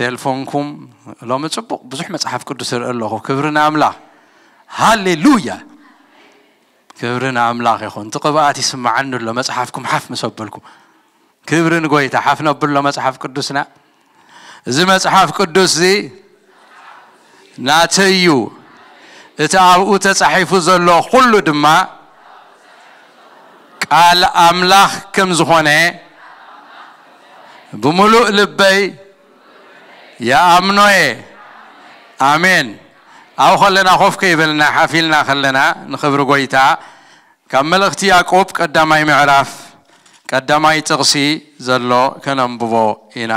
ቴልፎንኩም ሎሚ ጽቡቕ ብዙሕ መጽሓፍ ቅዱስ እርኢ ኣለኹ። ክብሪ ንኣምላኽ። ሃሌሉያ። ክብሪ ንኣምላኽ ይኹን። እቲ ቅብኣት ይስምዓኒ ኣሎ። መጽሓፍኩም ሓፍ ምስ ኣበልኩም። ክብሪ ንጎይታ። ሓፍ ነብሎ መጽሓፍ ቅዱስና። እዚ መጽሓፍ ቅዱስ እዚ ናተይ እዩ። እቲ ኣብኡ ተጻሒፉ ዘሎ ኩሉ ድማ ቃል ኣምላኽ ከም ዝኾነ ብምሉእ ልበይ ይኣምኖ እየ። ኣሜን። ኣብኡ ከለና ኮፍ ከይበልና ሓፊልና ከለና ንኽብሪ ጎይታ ካብ መልእኽቲ ያዕቆብ ቀዳማይ ምዕራፍ ቀዳማይ ጥቕሲ ዘሎ ከነንብቦ ኢና።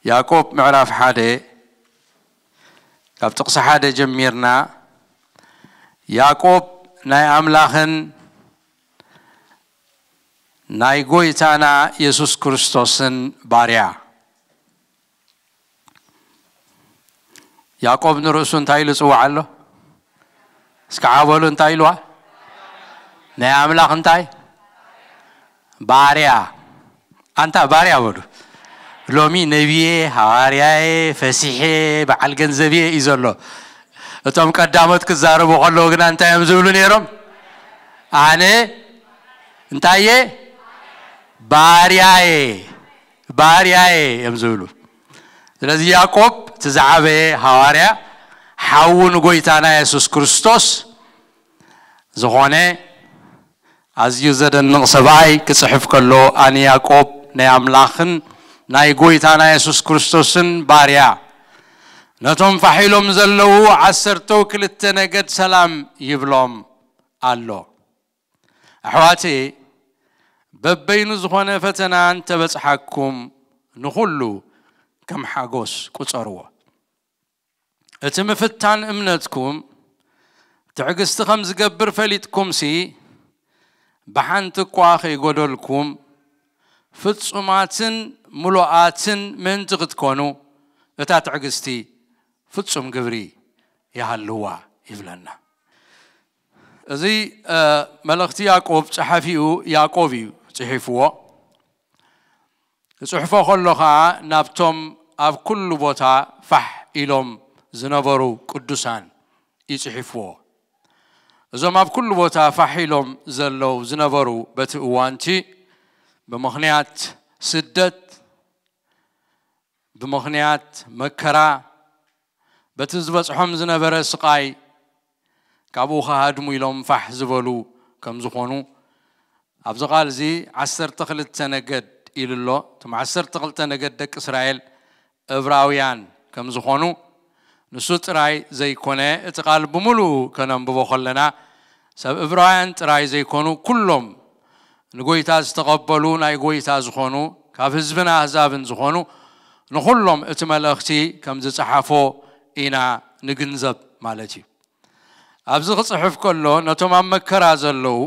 ያዕቆብ ምዕራፍ ሓደ ካብ ጥቕሲ ሓደ ጀሚርና ያዕቆብ ናይ ኣምላኽን ናይ ጎይታና የሱስ ክርስቶስን ባርያ። ያዕቆብ ንርእሱ እንታይ ኢሉ ጽዋዕ ኣሎ? እስከ ዓበሉ እንታይ ኢልዋ? ናይ ኣምላኽ እንታይ? ባርያ። ኣንታ ባርያ በሉ። ሎሚ ነቢየ፣ ሃዋርያየ፣ ፈሲሐ፣ በዓል ገንዘብየ እዩ ዘሎ። እቶም ቀዳሞት ክዛረቡ ከለዉ ግና እንታይ እዮም ዝብሉ ነይሮም? ኣነ እንታይ እየ? ባርያየ፣ ባርያየ እዮም ዝብሉ። ስለዚ ያዕቆብ እቲ ዝዓበየ ሃዋርያ ሓዉ ንጎይታና የሱስ ክርስቶስ ዝኾነ ኣዝዩ ዘደንቕ ሰብኣይ ክጽሕፍ ከሎ ኣነ ያዕቆብ ናይ ኣምላኽን ናይ ጎይታና የሱስ ክርስቶስን ባርያ ነቶም ፋሕ ኢሎም ዘለዉ ዓሰርተው ክልተ ነገድ ሰላም ይብሎም ኣሎ። ኣሕዋተየ በበይኑ ዝኾነ ፈተና እንተበጽሓኩም ንኹሉ ከም ሓጎስ ቁጸርዎ። እቲ ምፍታን እምነትኩም ትዕግስቲ ከም ዝገብር ፈሊጥኩምሲ ብሓንቲ እኳ ከይጎደልኩም ፍጹማትን ምሉኣትን ምእንቲ ክትኮኑ እታ ትዕግስቲ ፍጹም ግብሪ ይሃልዋ ይብለና። እዚ መልእኽቲ ያዕቆብ ጸሓፊኡ ያዕቆብ እዩ ጽሒፍዎ። ክጽሕፎ ከሎ ኸኣ ናብቶም ኣብ ኩሉ ቦታ ፋሕ ኢሎም ዝነበሩ ቅዱሳን እዩ ጽሒፍዎ። እዞም ኣብ ኩሉ ቦታ ፋሕ ኢሎም ዘለዉ ዝነበሩ በቲ እዋንቲ ብምኽንያት ስደት፣ ብምኽንያት መከራ፣ በቲ ዝበጽሖም ዝነበረ ስቓይ ካብኡ ክሃድሙ ኢሎም ፋሕ ዝበሉ ከም ዝኾኑ ኣብዚ ቃል እዚ ዓሰርተ ክልተ ነገድ ኢሉ ኣሎ። እቶም ዓሰርተ ክልተ ነገድ ደቂ እስራኤል እብራውያን ከም ዝኾኑ ንሱ ጥራይ ዘይኮነ እቲ ቃል ብምሉኡ ከነንብቦ ከለና ሰብ እብራውያን ጥራይ ዘይኮኑ ኩሎም ንጎይታ ዝተቐበሉ ናይ ጎይታ ዝኾኑ ካብ ህዝብን ኣህዛብን ዝኾኑ ንኹሎም እቲ መልእኽቲ ከም ዝጸሓፎ ኢና ንግንዘብ ማለት እዩ። ኣብዚ ክጽሕፍ ከሎ ነቶም ኣብ መከራ ዘለዉ፣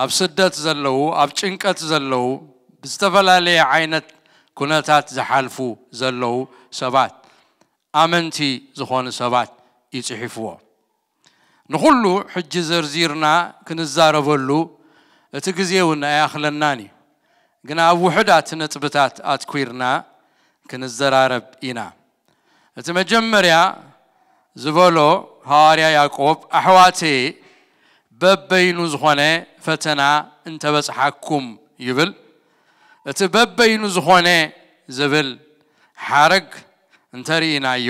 ኣብ ስደት ዘለዉ፣ ኣብ ጭንቀት ዘለዉ፣ ብዝተፈላለየ ዓይነት ኩነታት ዝሓልፉ ዘለዉ ሰባት ኣመንቲ ዝኾኑ ሰባት እዩ ጽሒፍዎ። ንኹሉ ሕጂ ዘርዚርና ክንዛረበሉ እቲ ግዜ እውን ኣይኣኽለናን እዩ። ግና ኣብ ውሑዳት ነጥብታት ኣትኲርና ክንዘራረብ ኢና። እቲ መጀመርያ ዝበሎ ሃዋርያ ያዕቆብ ኣሕዋተየ በበይኑ ዝኾነ ፈተና እንተበጽሓኩም ይብል። እቲ በበይኑ ዝኾነ ዝብል ሓረግ እንተርኢናዮ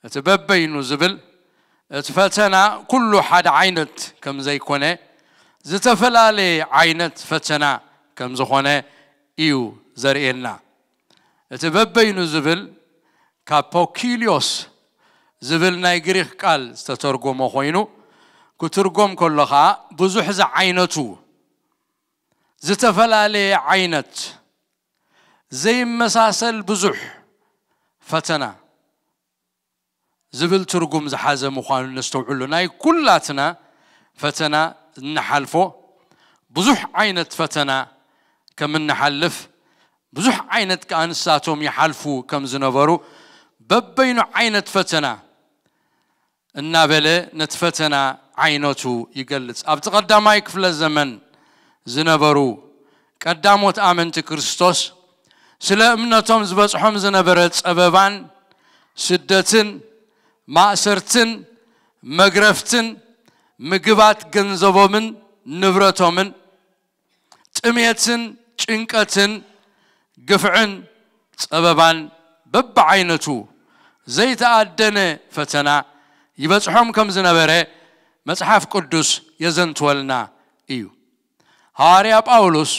እቲ በበይኑ ዝብል እቲ ፈተና ኩሉ ሓደ ዓይነት ከም ዘይኮነ ዝተፈላለየ ዓይነት ፈተና ከም ዝኾነ እዩ ዘርእየና። እቲ በበይኑ ዝብል ካብ ፖኪልዮስ ዝብል ናይ ግሪክ ቃል ዝተተርጎመ ኮይኑ ክትርጎም ከሎ ኸዓ ብዙሕ ዝዓይነቱ ዝተፈላለየ ዓይነት ዘይመሳሰል ብዙሕ ፈተና ዝብል ትርጉም ዝሓዘ ምዃኑ ነስተውዕሉ። ናይ ኩላትና ፈተና እንሓልፎ ብዙሕ ዓይነት ፈተና ከም እንሓልፍ ብዙሕ ዓይነት ከኣ ንሳቶም ይሓልፉ ከም ዝነበሩ በበይኑ ዓይነት ፈተና እናበለ ነቲ ፈተና ዓይነቱ ይገልጽ። ኣብቲ ቀዳማይ ክፍለ ዘመን ዝነበሩ ቀዳሞት ኣመንቲ ክርስቶስ ስለ እምነቶም ዝበጽሖም ዝነበረ ጸበባን ስደትን ማእሰርትን መግረፍትን ምግባት ገንዘቦምን ንብረቶምን ጥሜትን ጭንቀትን ግፍዕን ጸበባን በብዓይነቱ ዘይተኣደነ ፈተና ይበጽሖም ከም ዝነበረ መጽሓፍ ቅዱስ የዘንትወልና እዩ። ሃዋርያ ጳውሎስ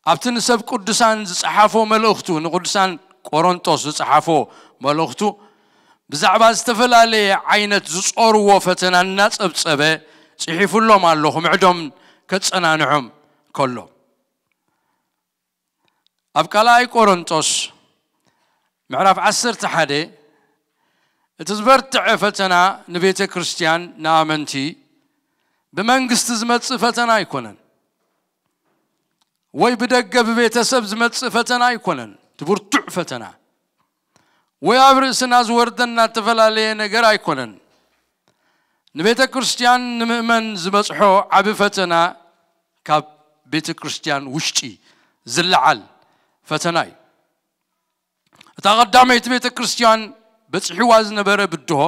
ኣብቲ ንሰብ ቅዱሳን ዝጸሓፎ መልእኽቱ፣ ንቅዱሳን ቆሮንጦስ ዝጸሓፎ መልእኽቱ ብዛዕባ ዝተፈላለየ ዓይነት ዝጾርዎ ፈተና እናጸብጸበ ጽሒፉሎም ኣሎ፣ ክምዕዶም ከጸናንዖም ከሎ። ኣብ ካልኣይ ቆሮንጦስ ምዕራፍ ዓሰርተ ሓደ እቲ ዝበርትዐ ፈተና ንቤተ ክርስቲያን ንኣመንቲ ብመንግስቲ ዝመጽእ ፈተና ኣይኮነን፣ ወይ ብደገ ብቤተሰብ ዝመጽእ ፈተና ኣይኮነን። እቲ ብርቱዕ ፈተና ወይ ኣብ ርእስና ዝወርደና እተፈላለየ ነገር ኣይኮነን። ንቤተ ክርስቲያን ንምእመን ዝበጽሖ ዓቢ ፈተና ካብ ቤተ ክርስቲያን ውሽጢ ዝለዓል ፈተና እዩ። እታ ቀዳመይቲ ቤተ ክርስቲያን በጺሕዋ ዝነበረ ብድሆ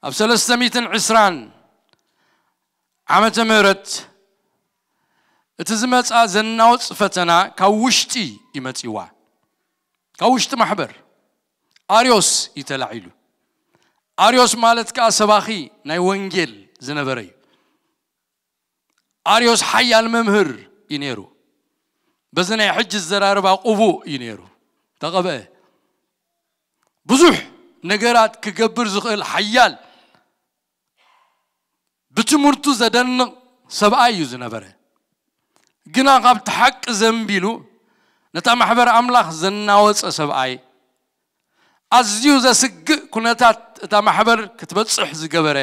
ኣብ ሰለስተ ሚእትን ዕስራን ዓመተ ምህረት እቲ ዝመጻ ዘናወጽ ፈተና ካብ ውሽጢ ይመጽዋ። ካብ ውሽጢ ማሕበር ኣርዮስ እዩ ተላዒሉ። ኣርዮስ ማለት ከኣ ሰባኺ ናይ ወንጌል ዝነበረ እዩ። ኣርዮስ ሓያል መምህር እዩ ነይሩ። በዚ ናይ ሕጂ ዘራርባ ቅቡእ እዩ ነይሩ። ተቐብአ። ብዙሕ ነገራት ክገብር ዝኽእል ሓያል ብትምህርቱ ዘደንቕ ሰብኣይ እዩ ዝነበረ። ግና ካብቲ ሓቂ ዘንቢሉ ነታ ማሕበር ኣምላኽ ዘናወጸ ሰብኣይ፣ ኣዝዩ ዘስግእ ኩነታት እታ ማሕበር ክትበጽሕ ዝገበረ፣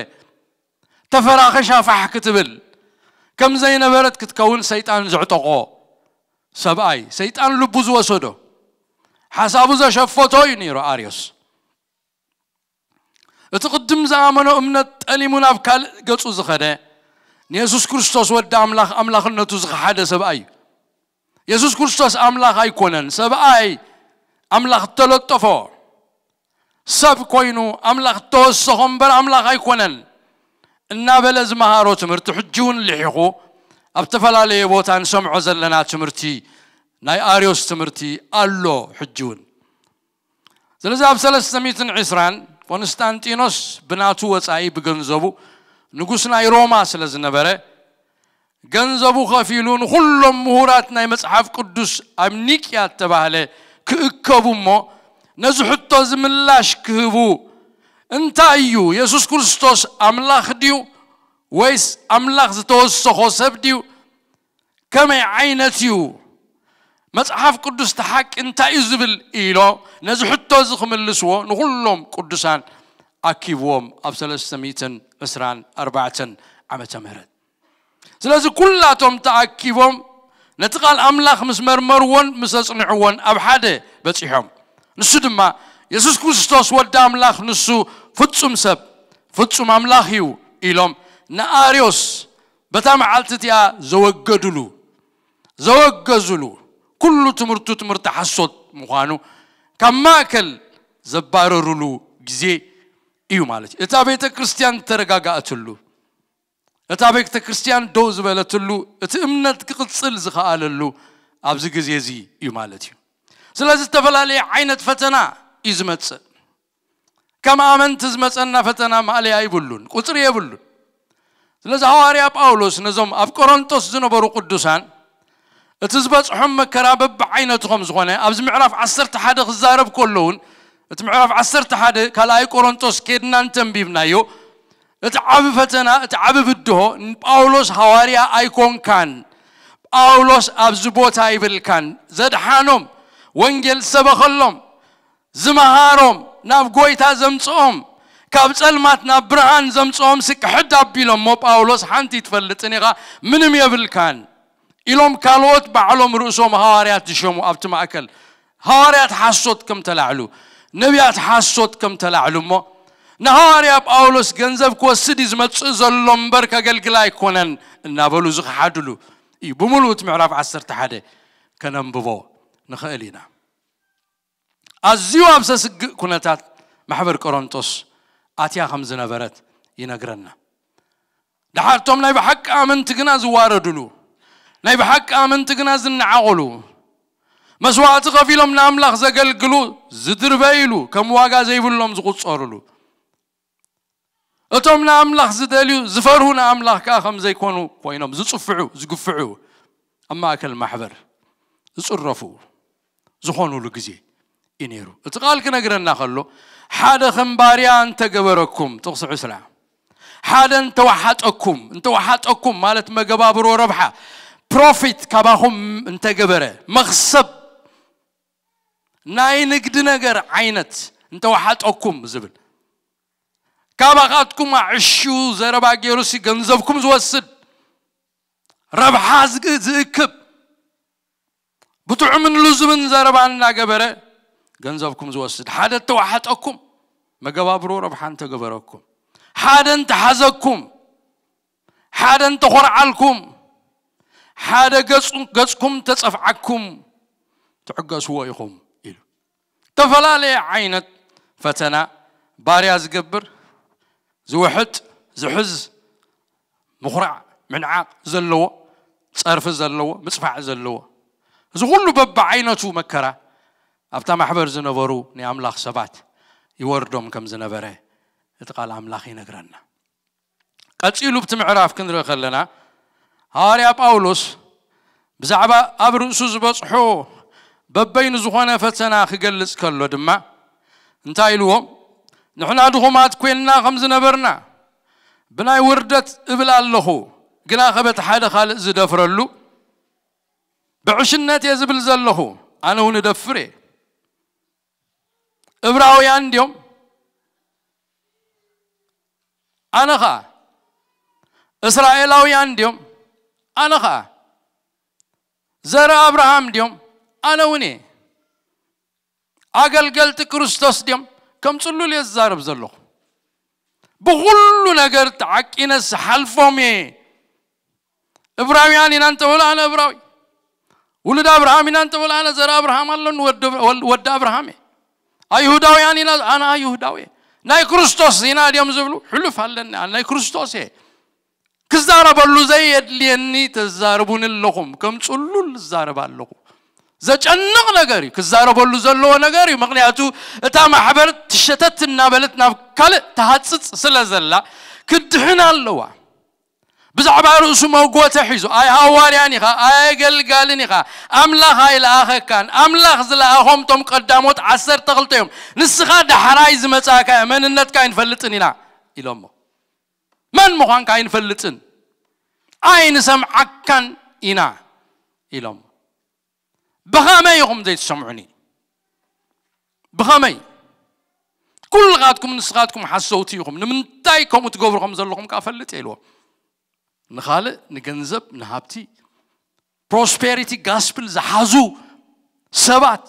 ተፈራኸሻ ፋሕ ክትብል ከም ዘይነበረት ክትከውን ሰይጣን ዘዕጠቖ ሰብኣይ፣ ሰይጣን ልቡ ዝወሰዶ፣ ሓሳቡ ዘሸፈቶ እዩ ነይሩ ኣርዮስ። እቲ ቅድም ዝኣመኖ እምነት ጠሊሙ ናብ ካልእ ገጹ ዝኸደ፣ ንየሱስ ክርስቶስ ወዲ ኣምላኽ ኣምላኽነቱ ዝኸሓደ ሰብኣይ እዩ። የሱስ ክርስቶስ ኣምላኽ ኣይኮነን፣ ሰብኣይ ኣምላኽ እተለጠፎ፣ ሰብ ኮይኑ ኣምላኽ እተወሰኾ እምበር ኣምላኽ ኣይኮነን እናበለ ዝመሃሮ ትምህርቲ ሕጂ እውን ልሒኹ ኣብ ዝተፈላለየ ቦታ ንሰምዖ ዘለና ትምህርቲ፣ ናይ ኣርዮስ ትምህርቲ ኣሎ ሕጂ እውን። ስለዚ ኣብ ሰለስተ ሚእትን ዕስራን ቆንስጣንጢኖስ ብናቱ ወጻኢ ብገንዘቡ ንጉስ ናይ ሮማ ስለ ዝነበረ፣ ገንዘቡ ከፊሉ ንኹሎም ምሁራት ናይ መጽሓፍ ቅዱስ ኣብ ኒቅያ እተባህለ ክእከቡ እሞ፣ ነዚ ሕቶ እዚ ምላሽ ክህቡ፣ እንታይ እዩ፣ የሱስ ክርስቶስ ኣምላኽ ድዩ ወይስ ኣምላኽ ዝተወሰኾ ሰብ ድዩ? ከመይ ዓይነት እዩ? መጽሓፍ ቅዱስ እቲ ሓቂ እንታይ እዩ ዝብል? ኢሎ ነዚ ሕቶ እዚ ክምልስዎ ንኹሎም ቅዱሳን ኣኪብዎም ኣብ ሰለስተ ሚእትን ዕስራን ኣርባዕተን ዓመተ ምህረት። ስለዚ ኩላቶም ተኣኪቦም ነቲ ቃል ኣምላኽ ምስ መርመርዎን ምስ ኣጽንዕዎን ኣብ ሓደ በጺሖም። ንሱ ድማ የሱስ ክርስቶስ ወዲ ኣምላኽ፣ ንሱ ፍጹም ሰብ ፍጹም ኣምላኽ እዩ ኢሎም ንኣርዮስ በታ መዓልቲ እቲኣ ዘወገዱሉ፣ ዘወገዙሉ፣ ኩሉ ትምህርቱ ትምህርቲ ሓሶት ምዃኑ ካብ ማእከል ዘባረሩሉ ግዜ እዩ ማለት እዩ። እታ ቤተ ክርስቲያን ዝተረጋጋእትሉ፣ እታ ቤተ ክርስቲያን ደው ዝበለትሉ፣ እቲ እምነት ክቕጽል ዝኸኣለሉ ኣብዚ ግዜ እዚ እዩ ማለት እዩ። ስለዚ ዝተፈላለየ ዓይነት ፈተና እዩ ዝመጽእ። ከም ኣመንቲ ዝመጸና ፈተና ማእለያ ይብሉን ቁጽሪ የብሉን። ስለዚ ሃዋርያ ጳውሎስ ነዞም ኣብ ቆሮንቶስ ዝነበሩ ቅዱሳን እቲ ዝበጽሖም መከራ በብዓይነቱ ከም ዝኾነ ኣብዚ ምዕራፍ ዓሰርተ ሓደ ክዛረብ ከሎ እውን፣ እቲ ምዕራፍ ዓሰርተ ሓደ ካልኣይ ቆሮንቶስ ኬድና እንተንቢብናዮ፣ እቲ ዓቢ ፈተና፣ እቲ ዓቢ ብድሆ ንጳውሎስ ሃዋርያ ኣይኮንካን፣ ጳውሎስ ኣብዚ ቦታ ኣይብልካን፣ ዘድሓኖም፣ ወንጌል ዝሰበኸሎም፣ ዝመሃሮም፣ ናብ ጎይታ ዘምጽኦም፣ ካብ ጸልማት ናብ ብርሃን ዘምጽኦም ስክሕድ ኣቢሎሞ፣ ጳውሎስ ሓንቲ ትፈልጥን ኢኻ፣ ምንም የብልካን ኢሎም ካልኦት ባዕሎም ርእሶም ሃዋርያት ዝሸሙ ኣብቲ ማእከል ሃዋርያት ሓሶት ከም ተላዕሉ፣ ነቢያት ሓሶት ከም ተላዕሉ እሞ፣ ንሃዋርያ ጳውሎስ ገንዘብ ክወስድ እዩ ዝመጽእ ዘሎ እምበር ከገልግል ኣይኮነን እናበሉ ዝኸሓድሉ እዩ። ብምሉእ እቲ ምዕራፍ ዓሰርተ ሓደ ከነንብቦ ንኽእል ኢና። ኣዝዩ ኣብ ዘስግእ ኩነታት ማሕበር ቆሮንጦስ ኣትያ ከም ዝነበረት ይነግረና። ደሓር እቶም ናይ ብሓቂ ኣመንቲ ግና ዝዋረዱሉ፣ ናይ ብሓቂ ኣመንቲ ግና ዝነዓቑሉ፣ መስዋዕቲ ከፊሎም ንኣምላኽ ዘገልግሉ ዝድርበይሉ፣ ከም ዋጋ ዘይብሎም ዝቑጸሩሉ፣ እቶም ንኣምላኽ ዝደልዩ ዝፈርሁ ንኣምላኽ ከኣ ከም ዘይኮኑ ኮይኖም ዝጽፍዑ ዝግፍዑ፣ ኣብ ማእከል ማሕበር ዝጽረፉ ዝኾኑሉ ግዜ እዩ ነይሩ። እቲ ቃል ክነግረና ከሎ፣ ሓደ ከም ባርያ እንተገበረኩም፣ ጥቕሲ ዕስራ፣ ሓደ እንተወሓጠኩም፣ እንተወሓጠኩም ማለት መገባብሮ ረብሓ፣ ፕሮፊት ካባኹም እንተገበረ፣ መኽሰብ ናይ ንግዲ ነገር ዓይነት እንተወሓጠኩም ዝብል፣ ካባኻትኩም ኣዕሽዩ ዘረባ ገይሩሲ ገንዘብኩም ዝወስድ፣ ረብሓ ዝግ- ዝእክብ፣ ብጥዑምን ልዙብን ዘረባ እናገበረ ገንዘብኩም ዝወስድ፣ ሓደ እንተወሓጠኩም፣ መገባብሮ ረብሓ እንተገበረኩም፣ ሓደ እንተሓዘኩም፣ ሓደ እንተኾርዓልኩም፣ ሓደ ገጹ- ገጽኩም ተጸፍዓኩም፣ ትዕገስዎ ኢኹም ኢሉ። ዝተፈላለየ ዓይነት ፈተና ባርያ ዝገብር፣ ዝውሕጥ፣ ዝሕዝ፣ ምኹራዕ፣ ምንዓቕ ዘለዎ፣ ጸርፊ ዘለዎ፣ ምጽፋዕ ዘለዎ፣ እዚ ኩሉ በብዓይነቱ መከራ ኣብታ ማሕበር ዝነበሩ ናይ ኣምላኽ ሰባት ይወርዶም ከም ዝነበረ እቲ ቃል ኣምላኽ ይነግረና። ቀጺሉ ኣብቲ ምዕራፍ ክንርኢ ከለና፣ ሃዋርያ ጳውሎስ ብዛዕባ ኣብ ርእሱ ዝበጽሖ በበይኑ ዝኾነ ፈተና ክገልጽ ከሎ ድማ እንታይ ኢልዎም? ንሕና ድኹማት ኮይንና ከም ዝነበርና ብናይ ውርደት እብል ኣለኹ፣ ግናኸ በቲ ሓደ ካልእ ዝደፍረሉ ብዕሽነት እየ ዝብል ዘለኹ፣ ኣነ እውን እደፍር እየ። እብራውያን ድዮም? ኣነ ኸኣ እስራኤላውያን ድዮም? ኣነ ኸኣ ዘርኢ ኣብርሃም ድዮም? ኣነ እውን እየ። ኣገልገልቲ ክርስቶስ ድዮም? ከም ጽሉል እየ ዝዛረብ ዘለኹ። ብኹሉ ነገር ተዓቂነስ ሓልፎም እየ። እብራውያን ኢና እንተበሉ ኣነ እብራዊ፣ ውሉድ ኣብርሃም ኢና እንተበሉ ኣነ ዘር ኣብርሃም ኣለኒ፣ ወዲ ኣብርሃም እየ። ኣይሁዳውያን ኢና፣ ኣነ ኣይሁዳዊ እየ። ናይ ክርስቶስ ኢና ድዮም ዝብሉ? ሕሉፍ ኣለኒ፣ ኣነ ናይ ክርስቶስ እየ። ክዛረበሉ ዘየድልየኒ ተዛርቡኒ ኣለኹም። ከም ጽሉል ዝዛረብ ኣለኹ። ዘጨንቕ ነገር እዩ፣ ክዛረበሉ ዘለዎ ነገር እዩ። ምኽንያቱ እታ ማሕበር ትሸተት እናበለት ናብ ካልእ ትሃጽጽ ስለ ዘላ ክድሕን ኣለዋ። ብዛዕባ ርእሱ መጎተ ሒዙ፣ ኣይ ሃዋርያን ኢኻ፣ ኣይ ኣገልጋልን ኢኻ፣ ኣምላኽ ኣይለኣኸካን፣ ኣምላኽ ዝለኣኾም እቶም ቀዳሞት ዓሰርተ ክልተ እዮም፣ ንስኻ ዳሕራይ ዝመጻእካ መንነትካ ኣይንፈልጥን ኢና ኢሎሞ። መን ምዃንካ ኣይንፈልጥን፣ ኣይንሰምዓካን ኢና ኢሎም። ብኸመይ ኢኹም ዘይትሰምዑኒ? ብኸመይ? ኩልኻትኩም ንስኻትኩም ሓሰውቲ ኢኹም። ንምንታይ ከምኡ ትገብሩ ከም ዘለኹም ከኣ ፈልጥ እየ ኢልዎም። ንኻልእ፣ ንገንዘብ፣ ንሃብቲ፣ ፕሮስፔሪቲ ጋስፕል ዝሓዙ ሰባት፣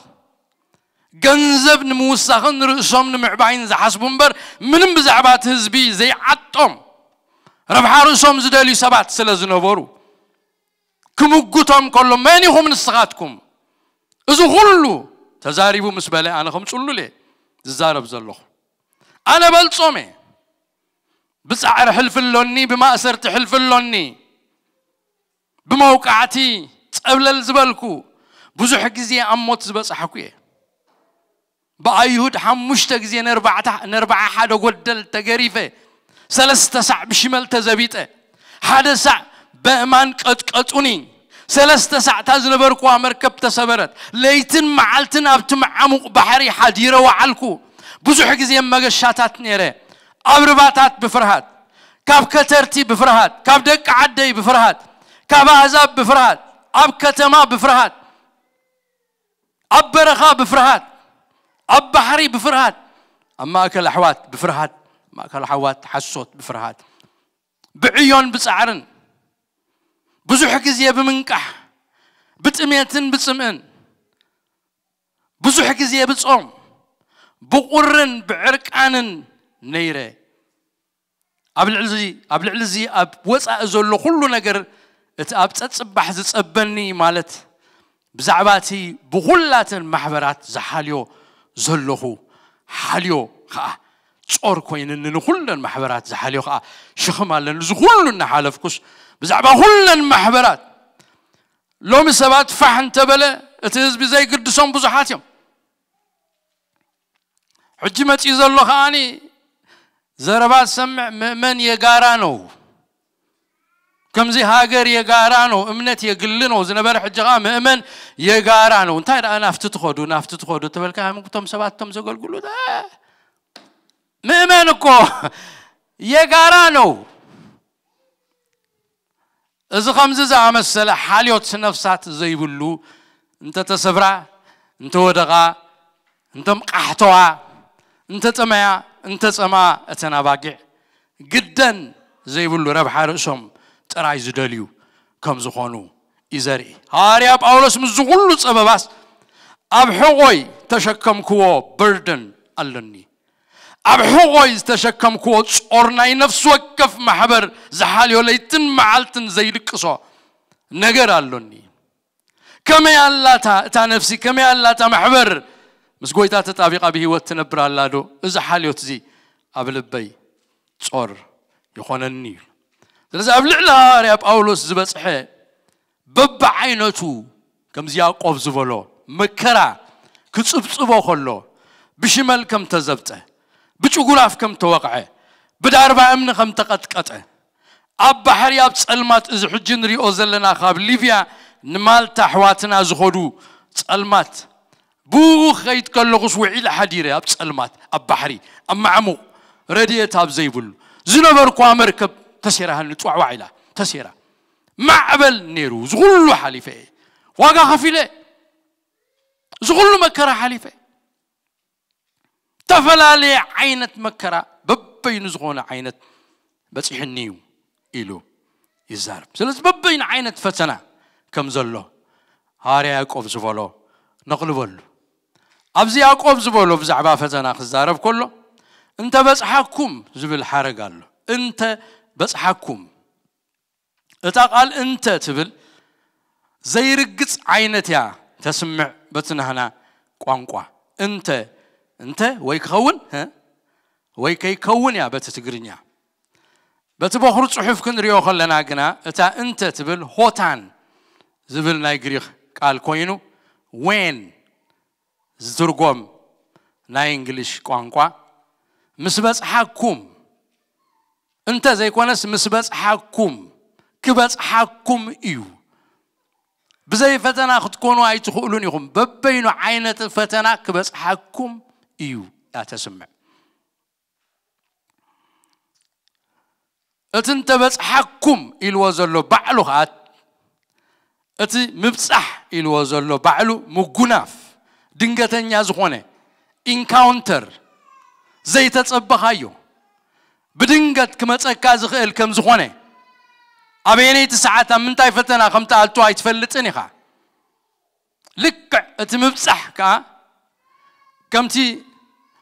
ገንዘብ ንምውሳኽን ርእሶም ንምዕባይን ዝሓስቡ እምበር ምንም ብዛዕባ እቲ ህዝቢ ዘይዓጦም፣ ረብሓ ርእሶም ዝደልዩ ሰባት ስለ ዝነበሩ፣ ክምጉቶም ከሎ፣ መን ኢኹም ንስኻትኩም? እዚ ኩሉ ተዛሪቡ ምስ በለ፣ ኣነ ከም ጽሉል እየ ዝዛረብ ዘለኹ። ኣነ በልጾም እየ። ብጻዕሪ ሕልፊ ኣሎኒ፣ ብማእሰርቲ ሕልፊ ኣሎኒ፣ ብመውቃዕቲ ጸብለል ዝበልኩ፣ ብዙሕ ግዜ ኣብ ሞት ዝበጻሕኩ እየ። ብኣይሁድ ሓሙሽተ ግዜ ነርባዕታ-፣ ነርብዓ ሓደ ጎደል ተገሪፈ፣ ሰለስተ ሳዕ ብሽመል ተዘቢጠ፣ ሓደ ሳዕ በእማን ቀጥቀጡኒ፣ ሰለስተ ሳዕ እታ ዝነበርኩዋ መርከብ ተሰበረት፣ ለይትን መዓልትን ኣብቲ መዓሙቕ ባሕሪ ሓዲረ ወዓልኩ። ብዙሕ ግዜ መገሻታት ነይረ፣ ኣብ ርባታት ብፍርሃት፣ ካብ ከተርቲ ብፍርሃት፣ ካብ ደቂ ዓደይ ብፍርሃት፣ ካብ ኣህዛብ ብፍርሃት፣ ኣብ ከተማ ብፍርሃት፣ ኣብ በረኻ ብፍርሃት፣ ኣብ ባሕሪ ብፍርሃት፣ ኣብ ማእከል ኣሕዋት ብፍርሃት፣ ኣብ ማእከል ኣሕዋት ሓሶት ብፍርሃት፣ ብዕዮን ብጻዕርን፣ ብዙሕ ግዜ ብምንቃሕ፣ ብጥሜትን ብጽምእን፣ ብዙሕ ግዜ ብጾም፣ ብቑርን ብዕርቃንን ነይረ። ኣብ ልዕሊ እዚ፣ ኣብ ልዕሊ እዚ ኣብ ወጻኢ ዘሎ ኩሉ ነገር፣ እቲ ኣብ ጸጽባሕ ዝጸበኒ፣ ማለት ብዛዕባ እቲ ብኹላተን ማሕበራት ዝሓልዮ ዘለኹ ሓልዮ ከዓ ጾር ኮይንኒ፣ ንኹለን ማሕበራት ዝሓልዮ ከዓ ሽኽም ኣለኒ። እዚ ኩሉ እናሓለፍኩስ ብዛዕባ ኩለን ማሕበራት ሎሚ ሰባት ፋሕ እንተበለ እቲ ህዝቢ ዘይግድሶም ብዙሓት እዮም። ሕጂ መፂኡ ዘሎ ከዓኒ ዘረባ ዝሰምዕ ምእመን የጋራ ነው። ከምዚ ሃገር የጋራ ነው፣ እምነት የግል ነው ዝነበረ ሕጂ ከዓ ምእመን የጋራ ነው። እንታይ ደኣ ናፍቲ ትኸዱ ናፍቲ ትኸዱ ተበልካ ምጉቶም ሰባት ቶም ዘገልግሉ እ፣ ምእመን እኮ የጋራ ነው። እዚ ከምዚ ዝኣመሰለ ሓልዮት ነፍሳት ዘይብሉ እንተተሰብራ፣ እንተወደቓ፣ እንተምቃሕተዋ፣ እንተጠመያ፣ እንተጸማ እተን ኣባጊዕ ግደን ዘይብሉ ረብሓ ርእሶም ጥራይ ዝደልዩ ከም ዝኾኑ እዩ ዘርኢ። ሃዋርያ ጳውሎስ ምስዚ ኩሉ ጸበባስ ኣብ ሕቖይ ተሸከምክዎ በርደን ኣለኒ። ኣብ ሕቖይ ዝተሸከምክዎ ጾር ናይ ነፍሲ ወከፍ ማሕበር ዝሓልዮ ለይትን መዓልትን ዘይድቅሶ ነገር ኣሎኒ። ከመይ ኣላታ እታ ነፍሲ፣ ከመይ ኣላታ ማሕበር ምስ ጎይታ ተጣቢቓ ብህይወት ትነብር ኣላ ዶ? እዚ ሓልዮት እዚ ኣብ ልበይ ጾር ይኾነኒ እዩ። ስለዚ ኣብ ልዕሊ ሃዋርያ ጳውሎስ ዝበጽሐ በብዓይነቱ ከምዚ ያዕቆብ ዝበሎ መከራ ክጽብጽቦ ከሎ ብሽመል ከም ተዘብጠ፣ ብጭጉራፍ ከም ተወቕዐ፣ ብዳርባ እምኒ ከም ተቐጥቀጠ፣ ኣብ ባሕሪ ኣብ ጸልማት፣ እዚ ሕጂ ንሪኦ ዘለና ካብ ሊብያ ንማልታ ኣሕዋትና ዝኸዱ ጸልማት፣ ብኡ ክኸይድ ከለኹስ ውዒለ ሓዲረ ኣብ ጸልማት፣ ኣብ ባሕሪ፣ ኣብ ማዕሙቕ፣ ረድኤት ኣብ ዘይብሉ ዝነበርኩዋ መርከብ ተሴራሃኒ ጧዕዋዕ ኢላ ተሴራ። ማዕበል ነይሩ፣ እዚ ኩሉ ሓሊፈ እየ። ዋጋ ከፊለ፣ እዚ ኩሉ መከራ ሓሊፈ። ዝተፈላለየ ዓይነት መከራ በበይኑ ዝኾነ ዓይነት በፂሕኒ እዩ ኢሉ ይዛረብ። ስለዚ በበይኑ ዓይነት ፈተና ከም ዘሎ ሃዋርያ ያዕቆብ ዝበሎ ነቕልበሉ። ኣብዚ ያዕቆብ ዝበሎ ብዛዕባ ፈተና ክዛረብ ከሎ እንተ በጽሓኩም ዝብል ሓረግ ኣሎ። እንተ በጽሓኩም፣ እታ ቃል እንተ ትብል ዘይርግጽ ዓይነት እያ ተስምዕ በቲ ናህና ቋንቋ። እንተ፣ እንተ ወይ ክኸውን፣ እ? ወይ ከይከውን እያ በቲ ትግርኛ። በቲ በኹሪ ጽሑፍ ክንሪኦ ከለና ግና እታ እንተ ትብል ሆታን ዝብል ናይ ግሪኽ ቃል ኮይኑ ዌን ዝትርጎም ናይ እንግሊሽ ቋንቋ ምስ በጽሓኩም፣ እንተ ዘይኮነስ ምስ በጽሓኩም፣ ክበጽሓኩም እዩ። ብዘይ ፈተና ክትኮኑ ኣይትኽእሉን ኢኹም። በበይኑ ዓይነት ፈተና ክበጽሓኩም እዩ እያ ተስምዕ። እቲ እንተበጽሓኩም ኢልዎ ዘሎ ባዕሉ ኸኣ፣ እቲ ምብጻሕ ኢልዎ ዘሎ ባዕሉ ምጉናፍ፣ ድንገተኛ ዝኾነ ኢንካውንተር፣ ዘይተጸበኻዮ፣ ብድንገት ክመጸካ ዝኽእል ከም ዝኾነ፣ ኣበየነይቲ ሰዓት ኣብ ምንታይ ፈተና ከም ትኣቱ ኣይትፈልጥን ኢኻ። ልክዕ እቲ ምብጻሕ ከኣ ከምቲ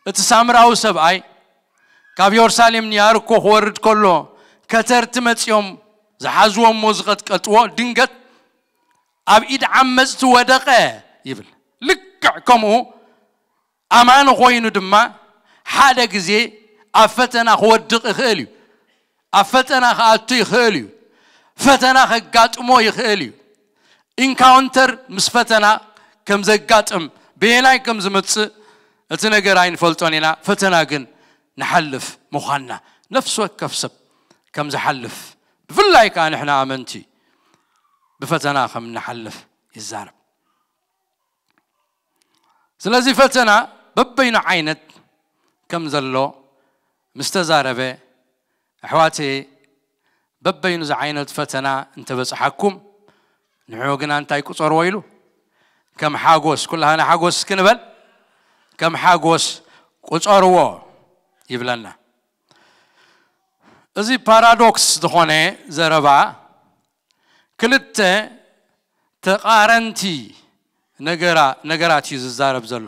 እቲ ሳምራዊ ሰብኣይ ካብ የሩሳሌም ንያርኮ ክወርድ ከሎ ከተርቲ መጺኦም ዝሓዝዎ እሞ ዝቐጥቀጥዎ ድንገት ኣብ ኢድ ዓመጽቲ ወደቐ ይብል። ልክዕ ከምኡ ኣማኒ ኮይኑ ድማ ሓደ ግዜ ኣብ ፈተና ክወድቕ ይኽእል እዩ። ኣብ ፈተና ክኣቱ ይኽእል እዩ። ፈተና ከጋጥሞ ይኽእል እዩ። ኢንካውንተር ምስ ፈተና ከም ዘጋጥም፣ በየናይ ከም ዝመጽእ እቲ ነገር ኣይንፈልጦን ኢና። ፈተና ግን ንሓልፍ ምዃንና ነፍሲ ወከፍ ሰብ ከም ዝሓልፍ፣ ብፍላይ ከኣ ንሕና ኣመንቲ ብፈተና ከም ንሓልፍ ይዛረብ። ስለዚ ፈተና በበይኑ ዓይነት ከም ዘሎ ምስ ተዛረበ፣ ኣሕዋተየ፣ በበይኑ ዝዓይነቱ ፈተና እንተበጽሓኩም፣ ንዕኡ ግና እንታይ ቁጸርዎ ኢሉ? ከም ሓጎስ፣ ኩላህና ሓጎስ እስኪ ንበል፣ ከም ሓጎስ ቁጸርዎ ይብለና። እዚ ፓራዶክስ ዝኾነ ዘረባ ክልተ ተቓረንቲ ነገራ-፣ ነገራት እዩ ዝዛረብ ዘሎ።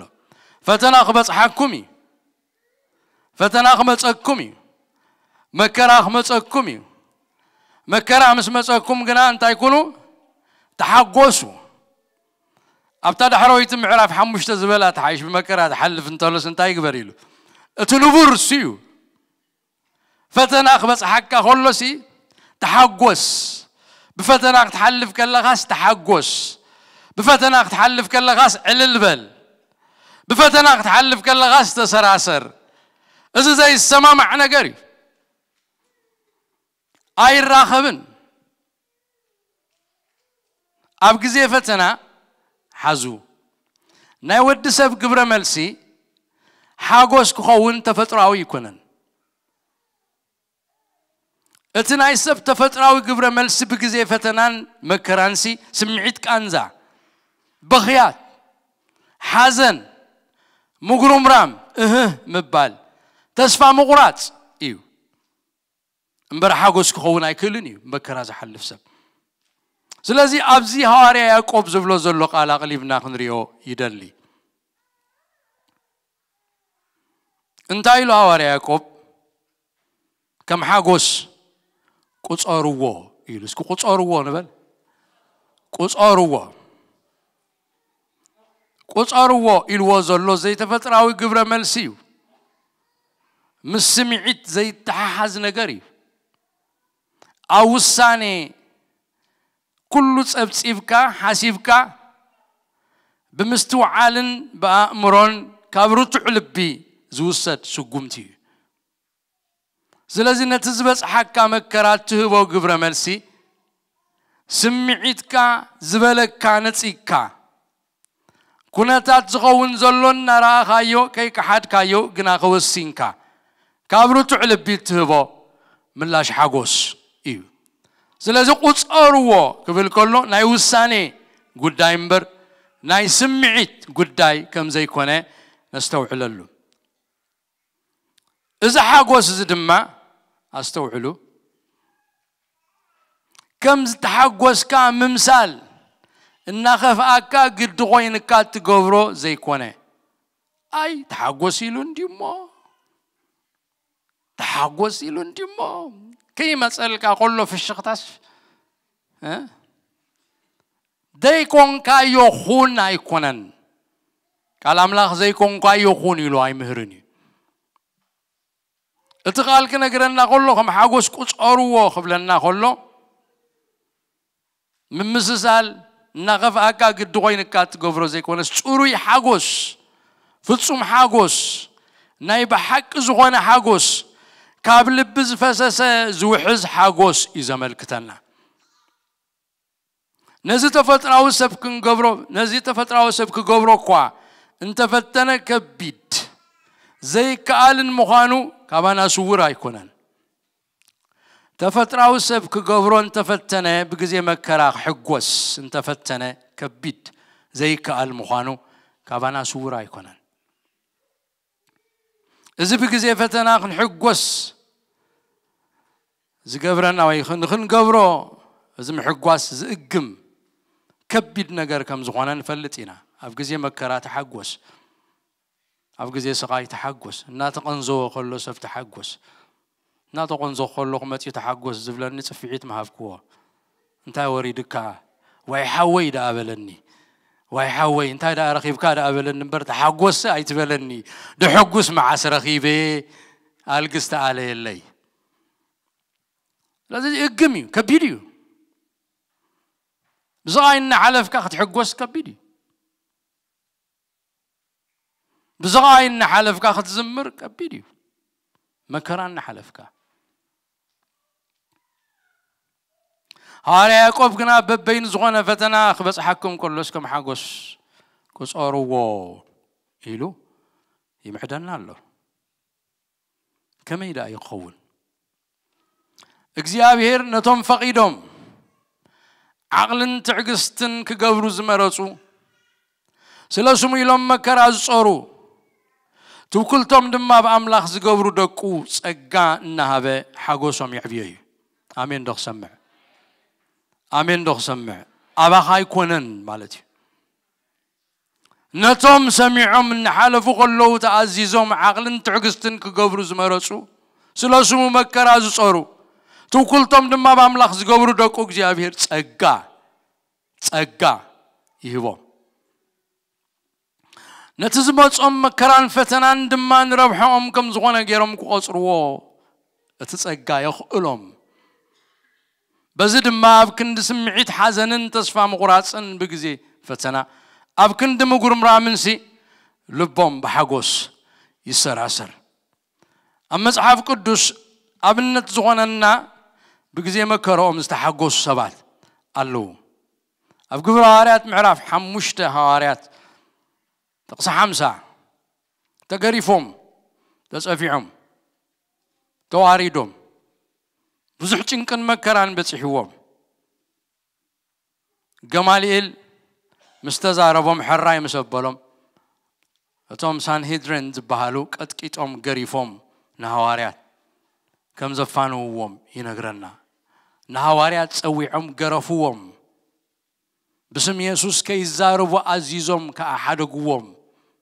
ፈተና ክበጽሓኩም እዩ። ፈተና ክመጸኩም እዩ። መከራ ክመጸኩም እዩ። መከራ ምስ መጸኩም ግና እንታይ ኩኑ? ተሓጎሱ። ኣብታ ዳሕረወይቲ ምዕራፍ ሓሙሽተ ዝበላ ተሓይሽ ብመከራ ትሓልፍ እንተሎስ እንታይ ይግበር ኢሉ? እቲ ንቡር እሱ እዩ። ፈተና ክበጽሓካ ከሎሲ ተሓጎስ። ብፈተና ክትሓልፍ ከለኻስ ተሓጎስ። ብፈተና ክትሓልፍ ከለኻስ ዕልል በል። ብፈተና ክትሓልፍ ከለኻስ ተሰራሰር። እዚ ዘይሰማማዕ ነገር እዩ። ኣይራኸብን። ኣብ ግዜ ፈተና ሓዙ። ናይ ወዲ ሰብ ግብረ መልሲ ሓጎስ ክኸውን ተፈጥሮኣዊ ኣይኮነን። እቲ ናይ ሰብ ተፈጥሮኣዊ ግብረ መልሲ ብግዜ ፈተናን መከራንሲ ስምዒት ቃንዛ፣ በኽያት፣ ሓዘን፣ ምጉርምራም፣ እህህ ምባል፣ ተስፋ ምቑራጽ እዩ። እምበር ሓጎስ ክኸውን ኣይክእልን እዩ መከራ ዝሓልፍ ሰብ። ስለዚ ኣብዚ ሃዋርያ ያዕቆብ ዝብሎ ዘሎ ቃል ኣቕሊብና ክንሪኦ ይደሊ። እንታይ ኢሉ ሃዋርያ ያዕቆብ? ከም ሓጎስ ቁጸርዎ ኢሉ። እስኪ ቁጸርዎ ንበል። ቁጸርዎ። ቁጸርዎ ኢልዎ ዘሎ ዘይተፈጥራዊ ግብረ መልሲ እዩ። ምስ ስምዒት ዘይተሓሓዝ ነገር እዩ። ኣብ ውሳኔ ኩሉ ጸብጺብካ፣ ሓሲብካ፣ ብምስትውዓልን ብኣእምሮን ካብ ርቱዕ ልቢ ዝውሰድ ስጉምቲ እዩ። ስለዚ ነቲ ዝበጽሓካ መከራ እትህቦ ግብረ መልሲ፣ ስምዒትካ ዝበለካ ነጺግካ፣ ኩነታት ዝኸውን ዘሎ እናረኣኻዮ፣ ከይከሓድካዮ ግና ከወሲንካ፣ ካብ ርቱዕ ልቢ እትህቦ ምላሽ ሓጎስ እዩ። ስለዚ ቁጸርዎ ክብል ከሎ ናይ ውሳኔ ጉዳይ እምበር ናይ ስምዒት ጉዳይ ከም ዘይኮነ ነስተውዕለሉ። እዚ ሓጎስ እዚ ድማ ኣስተውዕሉ፣ ከም ዝተሓጎስካ ምምሳል እናኸፍኣካ ግዲ ኮይንካ እትገብሮ ዘይኮነ። ኣይ ተሓጎስ ኢሉ እንዲሞ፣ ተሓጎስ ኢሉ እንዲሞ፣ ከይመጸልካ ከሎ ፍሽኽታስ፣ እ? ዘይኮንካዮ ኹን ኣይኮነን። ቃል ኣምላኽ ዘይኮንካዮ ኹን ኢሉ ኣይምህርን እዩ። እቲ ቃል ክነግረና ከሎ፣ ከም ሓጎስ ቁጸርዎ ክብለና ከሎ፣ ምምስሳል እናኸፍኣካ ግዲ ኮይንካ እትገብሮ ዘይኮነስ፣ ጽሩይ ሓጎስ፣ ፍጹም ሓጎስ፣ ናይ ብሓቂ ዝኾነ ሓጎስ፣ ካብ ልቢ ዝፈሰሰ ዝውሕዝ ሓጎስ እዩ ዘመልክተና። ነዚ ተፈጥራዊ ሰብ ክንገብሮ፣ ነዚ ተፈጥራዊ ሰብ ክገብሮ እኳ እንተፈተነ ከቢድ ዘይከኣልን ምዃኑ ካባና ስውር ኣይኮነን። ተፈጥራዊ ሰብ ክገብሮ እንተፈተነ፣ ብግዜ መከራ ክሕጎስ እንተፈተነ ከቢድ ዘይከኣል ምዃኑ ካባና ስውር ኣይኮነን። እዚ ብግዜ ፈተና ክንሕጎስ ዝገብረና ወይ ንኽንገብሮ እዚ ምሕጓስ ዝእግም ከቢድ ነገር ከም ዝኾነ ንፈልጥ ኢና። ኣብ ግዜ መከራ ተሓጎስ፣ ኣብ ግዜ ስቓይ ተሓጎስ፣ እናተቐንዘወ ከሎ ሰብ ተሓጎስ፣ እናተቐንዘወ ከሎ ክመጽእ ተሓጎስ ዝብለኒ ጽፍዒት ምሃብክዎ። እንታይ ወሪድካ? ዋይ ሓወይ ደኣ በለኒ። ዋይ ሓወይ እንታይ ደኣ ረኺብካ ደኣ በለኒ እምበር ተሓጎስ ኣይትበለኒ። ደሐጉስ መዓስ ረኺበ ኣልግስ ተኣለየለይ። ስለዚ እግም እዩ፣ ከቢድ እዩ። ብስቓይ እናሓለፍካ ክትሕጎስ ከቢድ እዩ። ብስቓይ እናሓለፍካ ክትዝምር ከቢድ እዩ። መከራ እናሓለፍካ። ሃዋርያ ያዕቆብ ግና በበይኑ ዝኾነ ፈተና ክበጽሓኩም ከሎስ ከም ሓጎስ ቁጸርዎ ኢሉ ይምዕደና ኣሎ። ከመይ ደኣ ይኸውን? እግዚኣብሔር ነቶም ፈቒዶም ዓቕልን ትዕግስትን ክገብሩ ዝመረጹ፣ ስለ ስሙ ኢሎም መከራ ዝጾሩ፣ ትውክልቶም ድማ ብኣምላኽ ዝገብሩ ደቁ ጸጋ እናሃበ ሓጎሶም የዕብዮ እዩ። ኣሜን ዶ ክሰምዕ? ኣሜን ዶ ክሰምዕ? ኣባኻ ኣይኮነን ማለት እዩ። ነቶም ሰሚዖም እናሓለፉ ከለዉ ተኣዚዞም ዓቕልን ትዕግስትን ክገብሩ ዝመረጹ፣ ስለ ስሙ መከራ ዝጾሩ፣ ትውክልቶም ድማ ብኣምላኽ ዝገብሩ ደቁ እግዚኣብሔር ጸጋ፣ ጸጋ ይህቦም። ነቲ ዝመጾም መከራን ፈተናን ድማ ንረብሖኦም ከም ዝኾነ ገይሮም ክቖጽርዎ እቲ ጸጋ የኽእሎም። በዚ ድማ ኣብ ክንዲ ስምዒት ሓዘንን ተስፋ ምቑራጽን ብግዜ ፈተና፣ ኣብ ክንዲ ምጉርምራምንሲ ልቦም ብሓጎስ ይሰራሰር። ኣብ መጽሓፍ ቅዱስ ኣብነት ዝኾነና ብግዜ መከራኦም ዝተሓጎሱ ሰባት ኣለዉ። ኣብ ግብረ ሃዋርያት ምዕራፍ ሓሙሽተ፣ ሃዋርያት ጥቕሲ ሓምሳ፣ ተገሪፎም፣ ተጸፊዖም፣ ተዋሪዶም፣ ብዙሕ ጭንቅን መከራን በጺሕዎም፣ ገማልኤል ምስ ተዛረቦም፣ ሕራይ ምስ ኣበሎም፣ እቶም ሳንሄድሪን ዝበሃሉ ቀጥቂጦም ገሪፎም ንሃዋርያት ከም ዘፋንውዎም ይነግረና። ንሃዋርያት ጸዊዖም ገረፍዎም። ብስም የሱስ ከይዛረቡ ኣዚዞም ከኣ ሓደግዎም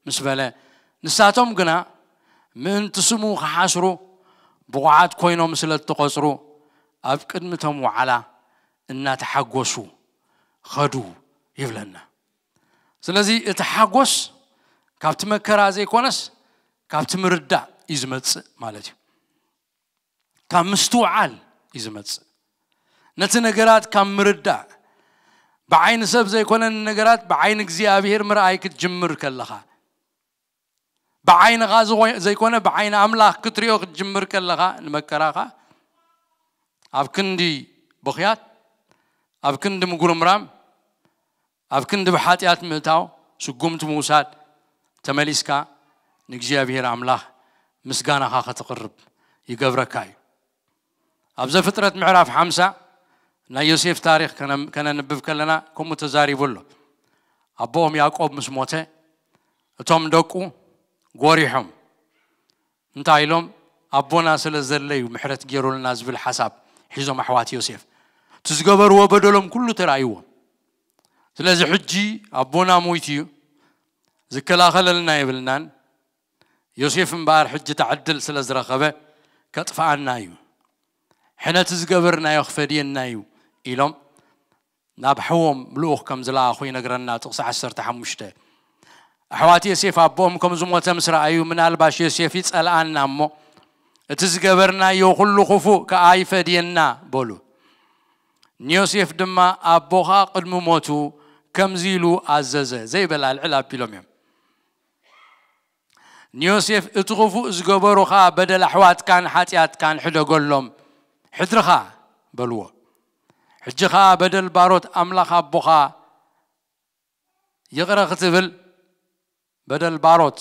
ምስ በለ፣ ንሳቶም ግና ምእንቲ ስሙ ክሓስሩ ብቑዓት ኮይኖም ስለ እተቖጽሩ፣ ኣብ ቅድሚ እቶም ዋዕላ እናተሓጎሱ ኸዱ ይብለና። ስለዚ እቲ ሓጎስ ካብቲ መከራ ዘይኮነስ ካብቲ ምርዳእ እዩ ዝመጽእ ማለት እዩ። ካብ ምስትውዓል እዩ ዝመጽእ። ነቲ ነገራት ካብ ምርዳእ፣ ብዓይኒ ሰብ ዘይኮነ ነገራት ብዓይኒ እግዚኣብሔር ምርኣይ ክትጅምር ከለኻ፣ ብዓይንኻ ዝኾ-፣ ዘይኮነ ብዓይኒ ኣምላኽ ክትሪኦ ክትጅምር ከለኻ፣ ንመከራኻ ኣብ ክንዲ ብኽያት፣ ኣብ ክንዲ ምጉርምራም፣ ኣብ ክንዲ ብሓጢኣት ምእታው፣ ስጉምቲ ምውሳድ፣ ተመሊስካ ንእግዚኣብሔር ኣምላኽ ምስጋናኻ ከተቕርብ ይገብረካ እዩ። ኣብ ዘፍጥረት ምዕራፍ ሓምሳ ናይ ዮሴፍ ታሪኽ ከነ-፣ ከነንብብ ከለና ከምኡ ተዛሪቡ ኣሎ። ኣቦኦም ያዕቆብ ምስ ሞተ፣ እቶም ደቁ ጎሪሖም፣ እንታይ ኢሎም? ኣቦና ስለ ዘለዩ ምሕረት ገይሩልና ዝብል ሓሳብ ሒዞም ኣሕዋት ዮሴፍ። እቲ ዝገበርዎ በደሎም ኩሉ ተራእይዎም። ስለዚ ሕጂ ኣቦና ሞይቱ እዩ፣ ዝከላኸለልና የብልናን። ዮሴፍ እምበኣር ሕጂ እታ ዕድል ስለ ዝረኸበ ከጥፍኣና እዩ። ሕነ እቲ ዝገበርናዮ ክፈድየና እዩ ኢሎም ናብ ሓዎም ልኡኽ ከም ዝለኣኹ ይነግረና ጥቕሲ ዓሰርተ ሓሙሽተ። ኣሕዋት ዮሴፍ ኣቦኦም ከም ዝሞተ ምስ ረኣዩ፣ ምናልባሽ ዮሴፍ ይጸልኣና እሞ፣ እቲ ዝገበርናዮ ኩሉ ክፉእ ከኣ ይፈድየና በሉ። ንዮሴፍ ድማ፣ ኣቦኻ ቅድሚ ሞቱ ከምዚ ኢሉ ኣዘዘ፣ ዘይበላ ልዕል ኣቢሎም እዮም። ንዮሴፍ፣ እቲ ክፉእ ዝገበሩኻ በደል ኣሕዋትካን ሓጢኣትካን ሕደገሎም፣ ሕድርኻ በልዎ። ሕጂ ኸኣ በደል ባሮት ኣምላኽ ኣቦኻ ይቕረ ክትብል፣ በደል ባሮት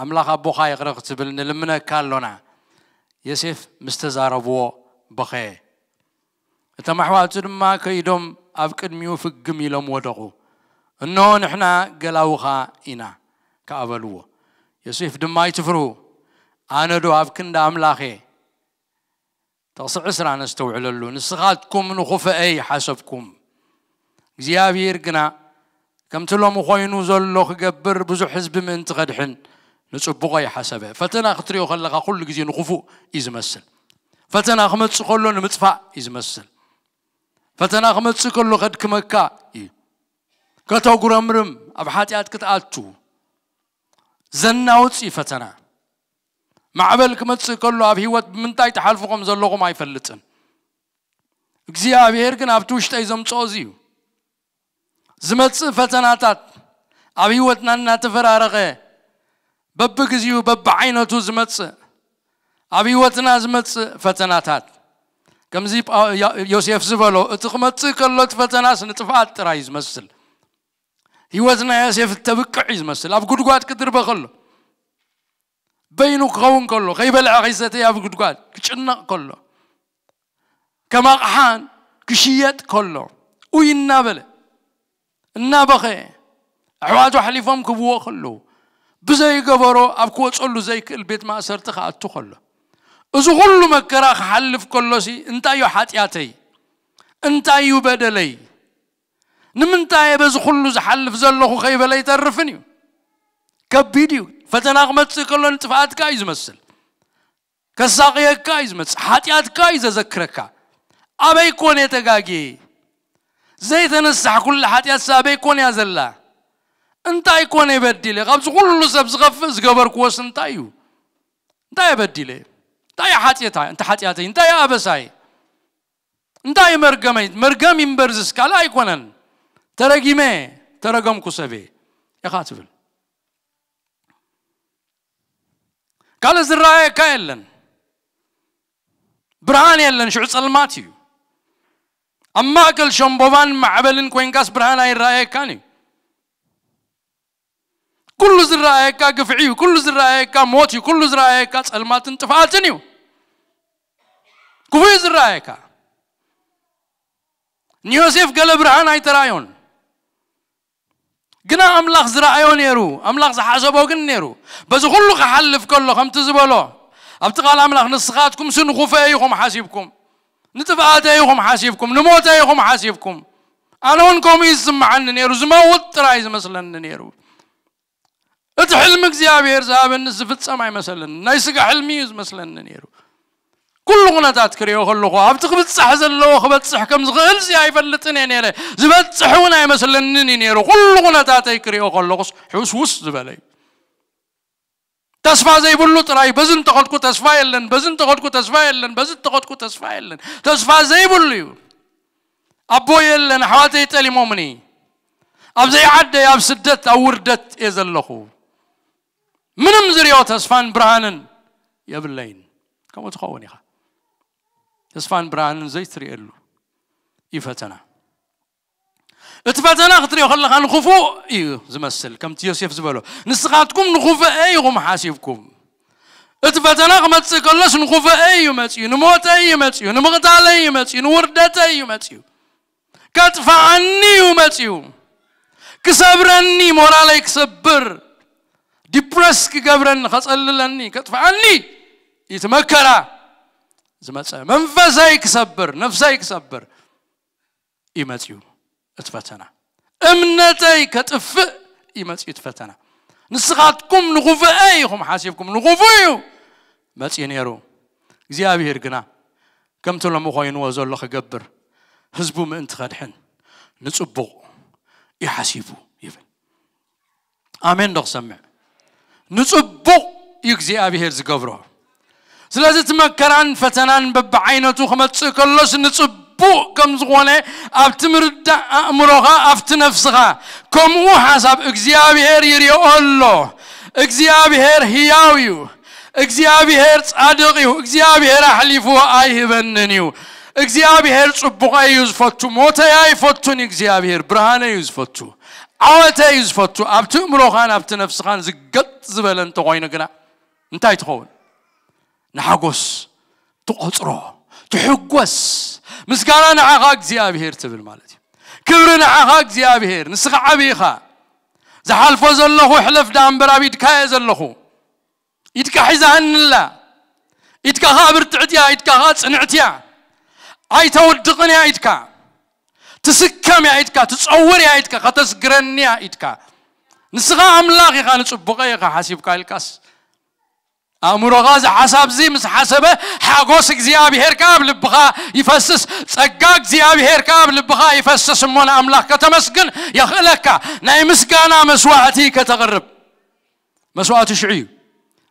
ኣምላኽ ኣቦኻ ይቕረ ክትብል ንልምነካ ኣሎና። ዮሴፍ ምስ ተዛረብዎ በኸየ። እቶም ኣሕዋቱ ድማ ከይዶም ኣብ ቅድሚኡ ፍግም ኢሎም ወደቑ። እንሆ ንሕና ገላውኻ ኢና ከኣ በልዎ። ዮሴፍ ድማ ኣይትፍርሁ፣ ኣነ ዶ ኣብ ክንዲ ኣምላኽ እየ። ጥቕሲ ዕስራ ነስተውዕለሉ። ንስኻትኩም ንኹፍአይ ሓሰብኩም፣ እግዚኣብሔር ግና ከምቲ ሎሚ ኾይኑ ዘሎ ክገብር ብዙሕ ህዝቢ ምእንቲ ከድሕን ንጽቡቖ ይሓሰበ። ፈተና ክትሪኦ ከለኻ ኩሉ ግዜ ንኽፉእ እዩ ዝመስል። ፈተና ክመጽእ ከሎ ንምጥፋእ እዩ ዝመስል። ፈተና ክመጽእ ከሎ ከድክመካ እዩ። ከተጉረምርም፣ ኣብ ሓጢኣት ክትኣቱ፣ ዘናውጽ እዩ ፈተና። ማዕበል ክመጽእ ከሎ ኣብ ህይወት ብምንታይ ትሓልፉ ከም ዘለኹም ኣይፈልጥን። እግዚኣብሔር ግን ኣብቲ ውሽጠይ ዘምጽኦ እዚ እዩ። ዝመጽእ ፈተናታት ኣብ ህይወትና እናተፈራረቐ በብግዚኡ በብዓይነቱ ዝመጽእ፣ ኣብ ህይወትና ዝመጽእ ፈተናታት፣ ከምዚ ጳ-፣ ያ-፣ ዮሴፍ ዝበሎ፣ እቲ ክመጽእ ከሎ እቲ ፈተናስ ንጥፍኣት ጥራይ እዩ ዝመስል። ህይወት ናይ ዮሴፍ እተብቅዕ እዩ ዝመስል። ኣብ ጉድጓድ ክድርበ ከሎ፣ በይኑ ክኸውን ከሎ፣ ከይበልዐ ከይሰተየ ኣብ ጉድጓድ ክጭነቕ ከሎ፣ ከም ኣቕሓን ክሽየጥ ከሎ፣ ኡይ እናበለ፣ እናበኸየ፣ ኣሕዋቱ ኣሕሊፎም ክብዎ ከለዉ፣ ብዘይገበሮ ኣብ ክወጸሉ ዘይክእል ቤት ማእሰርቲ ክኣቱ ከሎ፣ እዚ ኩሉ መከራ ክሓልፍ ከሎሲ፣ እንታይ እዩ ሓጢኣተይ? እንታይ እዩ በደለይ? ንምንታይ እየ በዚ ኩሉ ዝሓልፍ ዘለኹ ከይበለ ኣይተርፍን እዩ። ከቢድ እዩ። ፈተና ክመጽእ ከሎ ንጥፍኣትካ እዩ ዝመስል። ከሳቕየካ እዩ ዝመጽእ። ሓጢኣትካ እዩ ዘዘክረካ። ኣበይ ኮን እየ ተጋግየ? ዘይተነሳሕኩላ ሓጢኣትስ ኣበይ ኮን እያ ዘላ? እንታይ ኮነ በዲለ? ካብዚ ኩሉ ሰብ ዝኸፍእ ዝገበርክዎስ እንታይ እዩ? እንታይ በዲለ? እንታይ ሓጢኣታ? እንታይ ሓጢኣተይ? እንታይ ኣበሳይ? እንታይ መርገመይ? መርገም ይንበርዝስ ካልእ ኣይኮነን። ተረጊመ፣ ተረገምኩ ሰቤ ኢኻ ትብል። ካልእ ዝረኣየካ የለን። ብርሃን የለን፣ ሽዑ ጸልማት እዩ። ኣብ ማእከል ሸምቦባን ማዕበልን ኮይንካስ ብርሃን ኣይረኣየካን እዩ። ኩሉ ዝረኣየካ ግፍዒ እዩ። ኩሉ ዝረኣየካ ሞት እዩ። ኩሉ ዝረኣየካ ጸልማትን ጥፍኣትን እዩ። ክፉእ እዩ ዝረኣየካ። ንዮሴፍ ገለ ብርሃን ኣይተራእዮን። ግና ኣምላኽ ዝረኣዮ ነይሩ፣ ኣምላኽ ዝሓሰቦ ግን ነይሩ። በዚ ኩሉ ክሓልፍ ከሎ ከምቲ ዝበሎ፣ ኣብቲ ቃል ኣምላኽ፣ ንስኻትኩምሲ ንኹፈኤ ኢኹም ሓሲብኩም፣ ንጥፍኣተይ ኢኹም ሓሲብኩም፣ ንሞተይ ኢኹም ሓሲብኩም። ኣነ እውን ከምኡ እዩ ዝስምዓኒ ነይሩ፣ ዝመውት ጥራይ ዝመስለኒ ነይሩ። እቲ ሕልሚ እግዚኣብሔር ዝሃበኒ ዝፍጸም ኣይመሰለኒ፣ ናይ ስጋ ሕልሚ እዩ ዝመስለኒ ነይሩ። ኩሉ ኩነታት ክሪኦ ከለኹ፣ ኣብቲ ክብጻሕ ዘለዎ ክበጽሕ ከም ዝኽእል ሲ ኣይፈልጥን እየ ነይረ። ዝበጽሕ እውን ኣይመስለንን እዩ ነይሩ። ኩሉ ኩነታተይ ክሪኦ ከለኹስ ሕውስውስ ዝበለ እዩ። ተስፋ ዘይብሉ ጥራይ፣ በዚ እንተኸድኩ ተስፋ የለን፣ በዚ እንተኸድኩ ተስፋ የለን፣ በዚ እንተኸድኩ ተስፋ የለን። ተስፋ ዘይብሉ እዩ። ኣቦ የለን፣ ኣሕዋተይ ጠሊሞምኒ። ኣብ ዘይዓደይ ኣብ ስደት ኣብ ውርደት እየ ዘለኹ። ምንም ዝሪኦ ተስፋን ብርሃንን የብለይን። ከምኡ ትኸውን ኢኻ። ተስፋን ብርሃንን ዘይትርእየሉ እዩ ፈተና። እቲ ፈተና ክትሪኦ ከለኻ ንኽፉእ እዩ ዝመስል፣ ከምቲ ዮሴፍ ዝበሎ፣ ንስኻትኩም ንኽፉኤ ኢኹም ሓሲብኩም። እቲ ፈተና ክመጽእ ከሎስ ንኽፉኤ እዩ መጺኡ፣ ንሞተይ እዩ መጺኡ፣ ንምቕታለይ እዩ መጺኡ፣ ንውርደተይ እዩ መጺኡ፣ ከጥፍኣኒ እዩ መጺኡ፣ ክሰብረኒ፣ ሞራለይ ክሰብር፣ ዲፕረስ ክገብረኒ፣ ከጸልለኒ፣ ከጥፍኣኒ እዩ እቲ መከራ ዝመጸ። መንፈሰይ ክሰብር፣ ነፍሰይ ክሰብር እዩ መጺኡ እቲ ፈተና። እምነተይ ከጥፍእ እዩ መጺኡ እቲ ፈተና። ንስኻትኩም ንኽፉኤ ኢኹም ሓሲብኩም፣ ንኽፉእ እዩ መጺኡ ነይሩ። እግዚኣብሔር ግና ከምቲ ሎሚ ኮይንዎ ዘሎ ክገብር፣ ህዝቡ ምእንቲ ከድሕን ንጽቡቕ እዩ ሓሲቡ ይብል። ኣሜን ዶ ክሰምዕ? ንጽቡቕ እዩ እግዚኣብሔር ዝገብሮ። ስለዚ እቲ መከራን ፈተናን በብዓይነቱ ክመጽእ ከሎስ ንጽቡቕ ከም ዝኾነ ኣብቲ ምርዳእ ኣእምሮኻ፣ ኣብቲ ነፍስኻ፣ ከምኡ ሓሳብ እግዚኣብሔር ይሪኦ ኣሎ። እግዚኣብሔር ህያው እዩ። እግዚኣብሔር ጻድቕ እዩ። እግዚኣብሔር ኣሕሊፉ ኣይህበንን እዩ። እግዚኣብሔር ጽቡቐይ እዩ ዝፈቱ፣ ሞተይ ኣይፈቱን እዩ። እግዚኣብሔር ብርሃነይ እዩ ዝፈቱ፣ ዓወተይ እዩ ዝፈቱ። ኣብቲ እምሮኻን ኣብቲ ነፍስኻን ዝገጥ ዝበለ እንተኾይኑ ግና እንታይ ትኸውን? ንሓጎስ ትቖጽሮ፣ ትሕጎስ። ምስጋና ንዓኻ እግዚኣብሔር ትብል ማለት እዩ። ክብሪ ንዓኻ እግዚኣብሔር፣ ንስኻ ዓቢ ኢኻ። ዝሓልፎ ዘለኹ ሕለፍ ደኣ እምበር ኣብ ኢድካ እየ ዘለኹ። ኢድካ ሒዛሃኒ ኣላ። ኢድካ ኸኣ ብርትዕቲ እያ፣ ኢድካ ኸኣ ጽንዕቲ እያ። ኣይተውድቕን እያ ኢድካ። ትስከም እያ ኢድካ፣ ትጸውር እያ ኢድካ፣ ከተስግረኒ እያ ኢድካ። ንስኻ ኣምላኽ ኢኻ፣ ንጽቡቐ ኢኻ ሓሲብካ ኢልካስ፣ ኣእምሮኻ እዚ ሓሳብ እዚ ምስ ሓሰበ፣ ሓጎስ እግዚኣብሔር ከኣ ኣብ ልብኻ ይፈስስ፣ ጸጋ እግዚኣብሔር ከኣ ኣብ ልብኻ ይፈስስ እሞ ንኣምላኽ ከተመስግን የኽእለካ። ናይ ምስጋና መስዋዕቲ ከተቕርብ። መስዋዕቲ ሽዑ እዩ።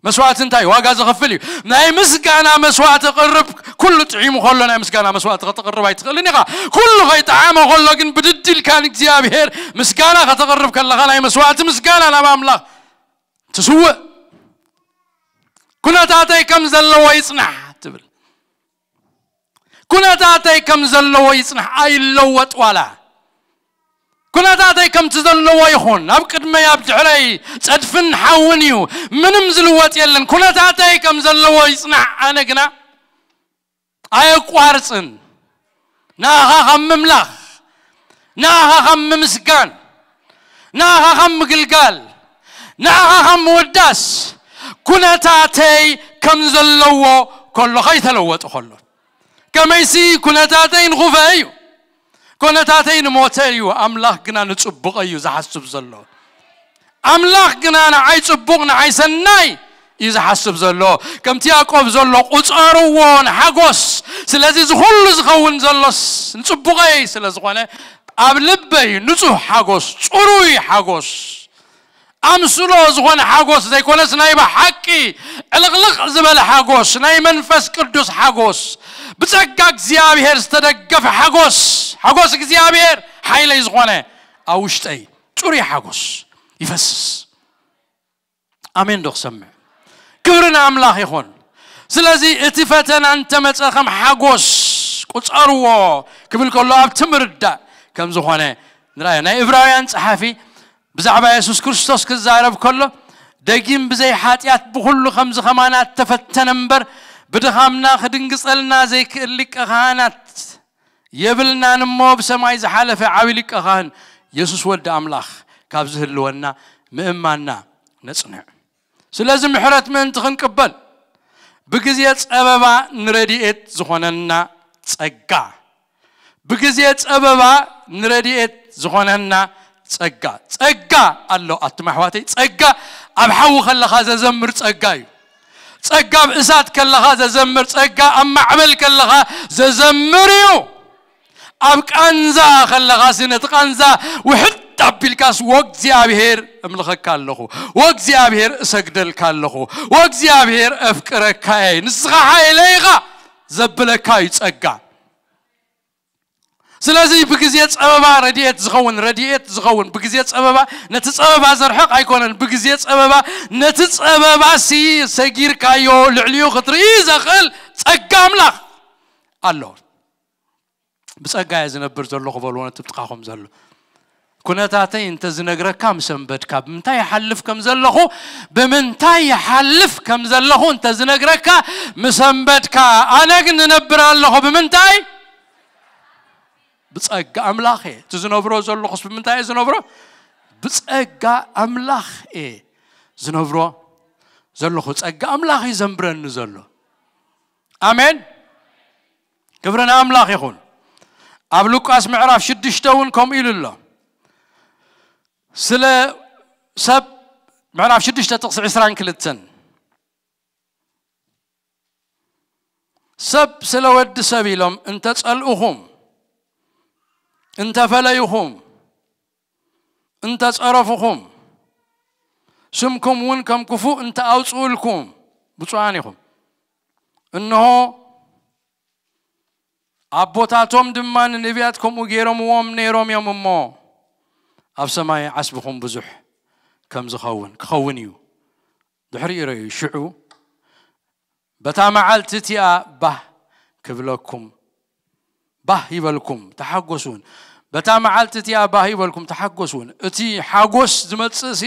መስዋዕቲ እንታይ? ዋጋ ዘኽፍል እዩ። ናይ ምስጋና መስዋዕቲ ቅርብ፣ ኩሉ ጥዒሙ ከሎ ናይ ምስጋና መስዋዕቲ ከተቕርብ ኣይትኽእልን ኢኻ። ኩሉ ከይጠዓመ ከሎ ግን ብድድ ኢልካ ንእግዚኣብሔር ምስጋና ከተቕርብ ከለኻ ናይ መስዋዕቲ ምስጋና ናብ ኣምላኽ ትስውእ። ኩነታተይ ከም ዘለዎ ይጽናሕ ትብል። ኩነታተይ ከም ዘለዎ ይጽናሕ፣ ኣይለወጥ ዋላ። ኩነታተይ ከምቲ ዘለዎ ይኹን፣ ኣብ ቅድመይ ኣብ ድሕረይ ጸድፍን ሓውን እዩ፣ ምንም ዝልወጥ የለን። ኩነታተይ ከም ዘለዎ ይጽናሕ፣ ኣነ ግና ኣየቋርጽን። ንኣኻ ካብ ምምላኽ፣ ንኣኻ ካብ ምምስጋን፣ ንኣኻ ካብ ምግልጋል፣ ንኣኻ ካብ ምውዳስ፣ ኩነታተይ ከም ዘለዎ ከሎ፣ ከይተለወጠ ከሎ። ከመይሲ ኩነታተይ ንኹፈ እዩ፣ ኩነታተይ ንሞተ እዩ፣ ኣምላኽ ግና ንጽቡቐ እዩ ዝሓስብ ዘሎ። ኣምላኽ ግና ንዓይ ጽቡቕ፣ ንዓይ ሰናይ እዩ ዝሓስብ ዘሎ። ከምቲ ያዕቆብ ዘሎ፣ "ቁጸርዎ ንሓጎስ፣ ስለዚ እዚ ኩሉ ዝኸውን ዘሎስ ንጽቡቐይ ስለ ዝኾነ፣ ኣብ ልበይ ንጹህ ሓጎስ፣ ጽሩይ ሓጎስ ኣምስሎ ዝኾነ ሓጎስ ዘይኮነስ፣ ናይ ብሓቂ ዕልቕልቕ ዝበለ ሓጎስ፣ ናይ መንፈስ ቅዱስ ሓጎስ፣ ብጸጋ እግዚኣብሔር ዝተደገፈ ሓጎስ፣ ሓጎስ እግዚኣብሔር ሓይለይ ዝኾነ ኣብ ውሽጠይ ጽሩይ ሓጎስ ይፈስስ። ኣሜን ዶ ክሰምዕ? ክብሪ ንኣምላኽ ይኹን። ስለዚ እቲ ፈተና እንተመጸ ከም ሓጎስ ቁጸርዎ ክብል ከሎ ኣብቲ ምርዳእ ከም ዝኾነ ንርኣዮ። ናይ እብራውያን ጸሓፊ ብዛዕባ የሱስ ክርስቶስ ክዛረብ ከሎ፣ ደጊም ብዘይ ሓጢኣት ብኹሉ ከምዚ ከማና ተፈተነ እምበር፣ ብድኻምና ክድንግጸልና ዘይክእል ሊቀ ካህናት የብልናን እሞ፣ ብሰማይ ዝሓለፈ ዓቢ ሊቀ ካህን የሱስ ወዲ ኣምላኽ ካብ ዝህልወና ምእማንና ነጽንዕ። ስለዚ ምሕረት ምእንቲ ክንቅበል፣ ብግዜ ጸበባ ንረድኤት ዝኾነና ጸጋ፣ ብግዜ ጸበባ ንረድኤት ዝኾነና ጸጋ፣ ጸጋ ኣሎ። ኣቱም ኣሕዋተይ፣ ጸጋ ኣብ ሓዊ ከለኻ ዘዘምር ጸጋ እዩ። ጸጋ ኣብ እሳት ከለኻ ዘዘምር ጸጋ፣ ኣብ ማዕበል ከለኻ ዘዘምር እዩ። ኣብ ቃንዛ ከለኻሲ ነቲ ቃንዛ ውሕጥ ኣቢልካስ፣ "ወእግዚኣብሔር እምልኸካ ኣለኹ፣ ወእግዚኣብሔር እሰግደልካ ኣለኹ፣ ወእግዚኣብሔር እፍቅረካ እየ፣ ንስኻ ሓይለይ ኢኻ" ዘብለካ እዩ ጸጋ። ስለዚ ብግዜ ጸበባ ረድኤት ዝኸውን፣ ረድኤት ዝኸውን ብግዜ ጸበባ፣ ነቲ ጸበባ ዘርሕቕ ኣይኮነን። ብግዜ ጸበባ ነቲ ጸበባሲ ሰጊርካዮ ልዕሊኡ ክትርኢ ዘኽእል ጸጋ ኣምላኽ ኣሎ። ብጸጋ እየ ዝነብር ዘለኹ በልዎ ነቲ ብጥቓኹም ዘሎ። ኩነታተይ እንተ ዝነግረካ ምሰንበድካ፣ ብምንታይ ይሓልፍ ከም ዘለኹ፣ ብምንታይ ይሓልፍ ከም ዘለኹ እንተ ዝነግረካ ምሰንበድካ። ኣነ ግን እነብር ኣለኹ። ብምንታይ? ብጸጋ ኣምላኽ እየ። እቲ ዝነብሮ ዘለኹስ ብምንታይ እየ ዝነብሮ? ብጸጋ ኣምላኽ እየ ዝነብሮ ዘለኹ። ጸጋ ኣምላኽ እዩ ዘንብረኒ ዘሎ። ኣሜን። ክብሪ ንኣምላኽ ይኹን። ኣብ ሉቃስ ምዕራፍ ሽዱሽተ እውን ከምኡ ኢሉ ኣሎ። ስለ ሰብ፣ ምዕራፍ ሽዱሽተ ጥቕሲ ዕስራን ክልተን፣ ሰብ ስለ ወዲ ሰብ ኢሎም እንተ ጸልእኹም፣ እንተ ፈለይኹም፣ እንተ ጸረፍኹም፣ ስምኩም እውን ከም ክፉእ እንተ ኣውጽኡልኩም፣ ብፁዓን ኢኹም። እንሆ፣ ኣቦታቶም ድማ ንነቢያት ከምኡ ገይሮምዎም ነይሮም እዮም እሞ፣ ኣብ ሰማይ ዓስብኹም ብዙሕ ከም ዝኸውን፣ ክኸውን እዩ። ድሕሪኡ ረዩ፣ ሽዑ በታ መዓልቲ እቲኣ ባህ ክብለኩም፣ ባህ ይበልኩም፣ ተሓጎሱ እውን። በታ መዓልቲ እቲኣ ባህ ይበልኩም፣ ተሓጎሱ እውን። እቲ ሓጎስ ዝመጽእሲ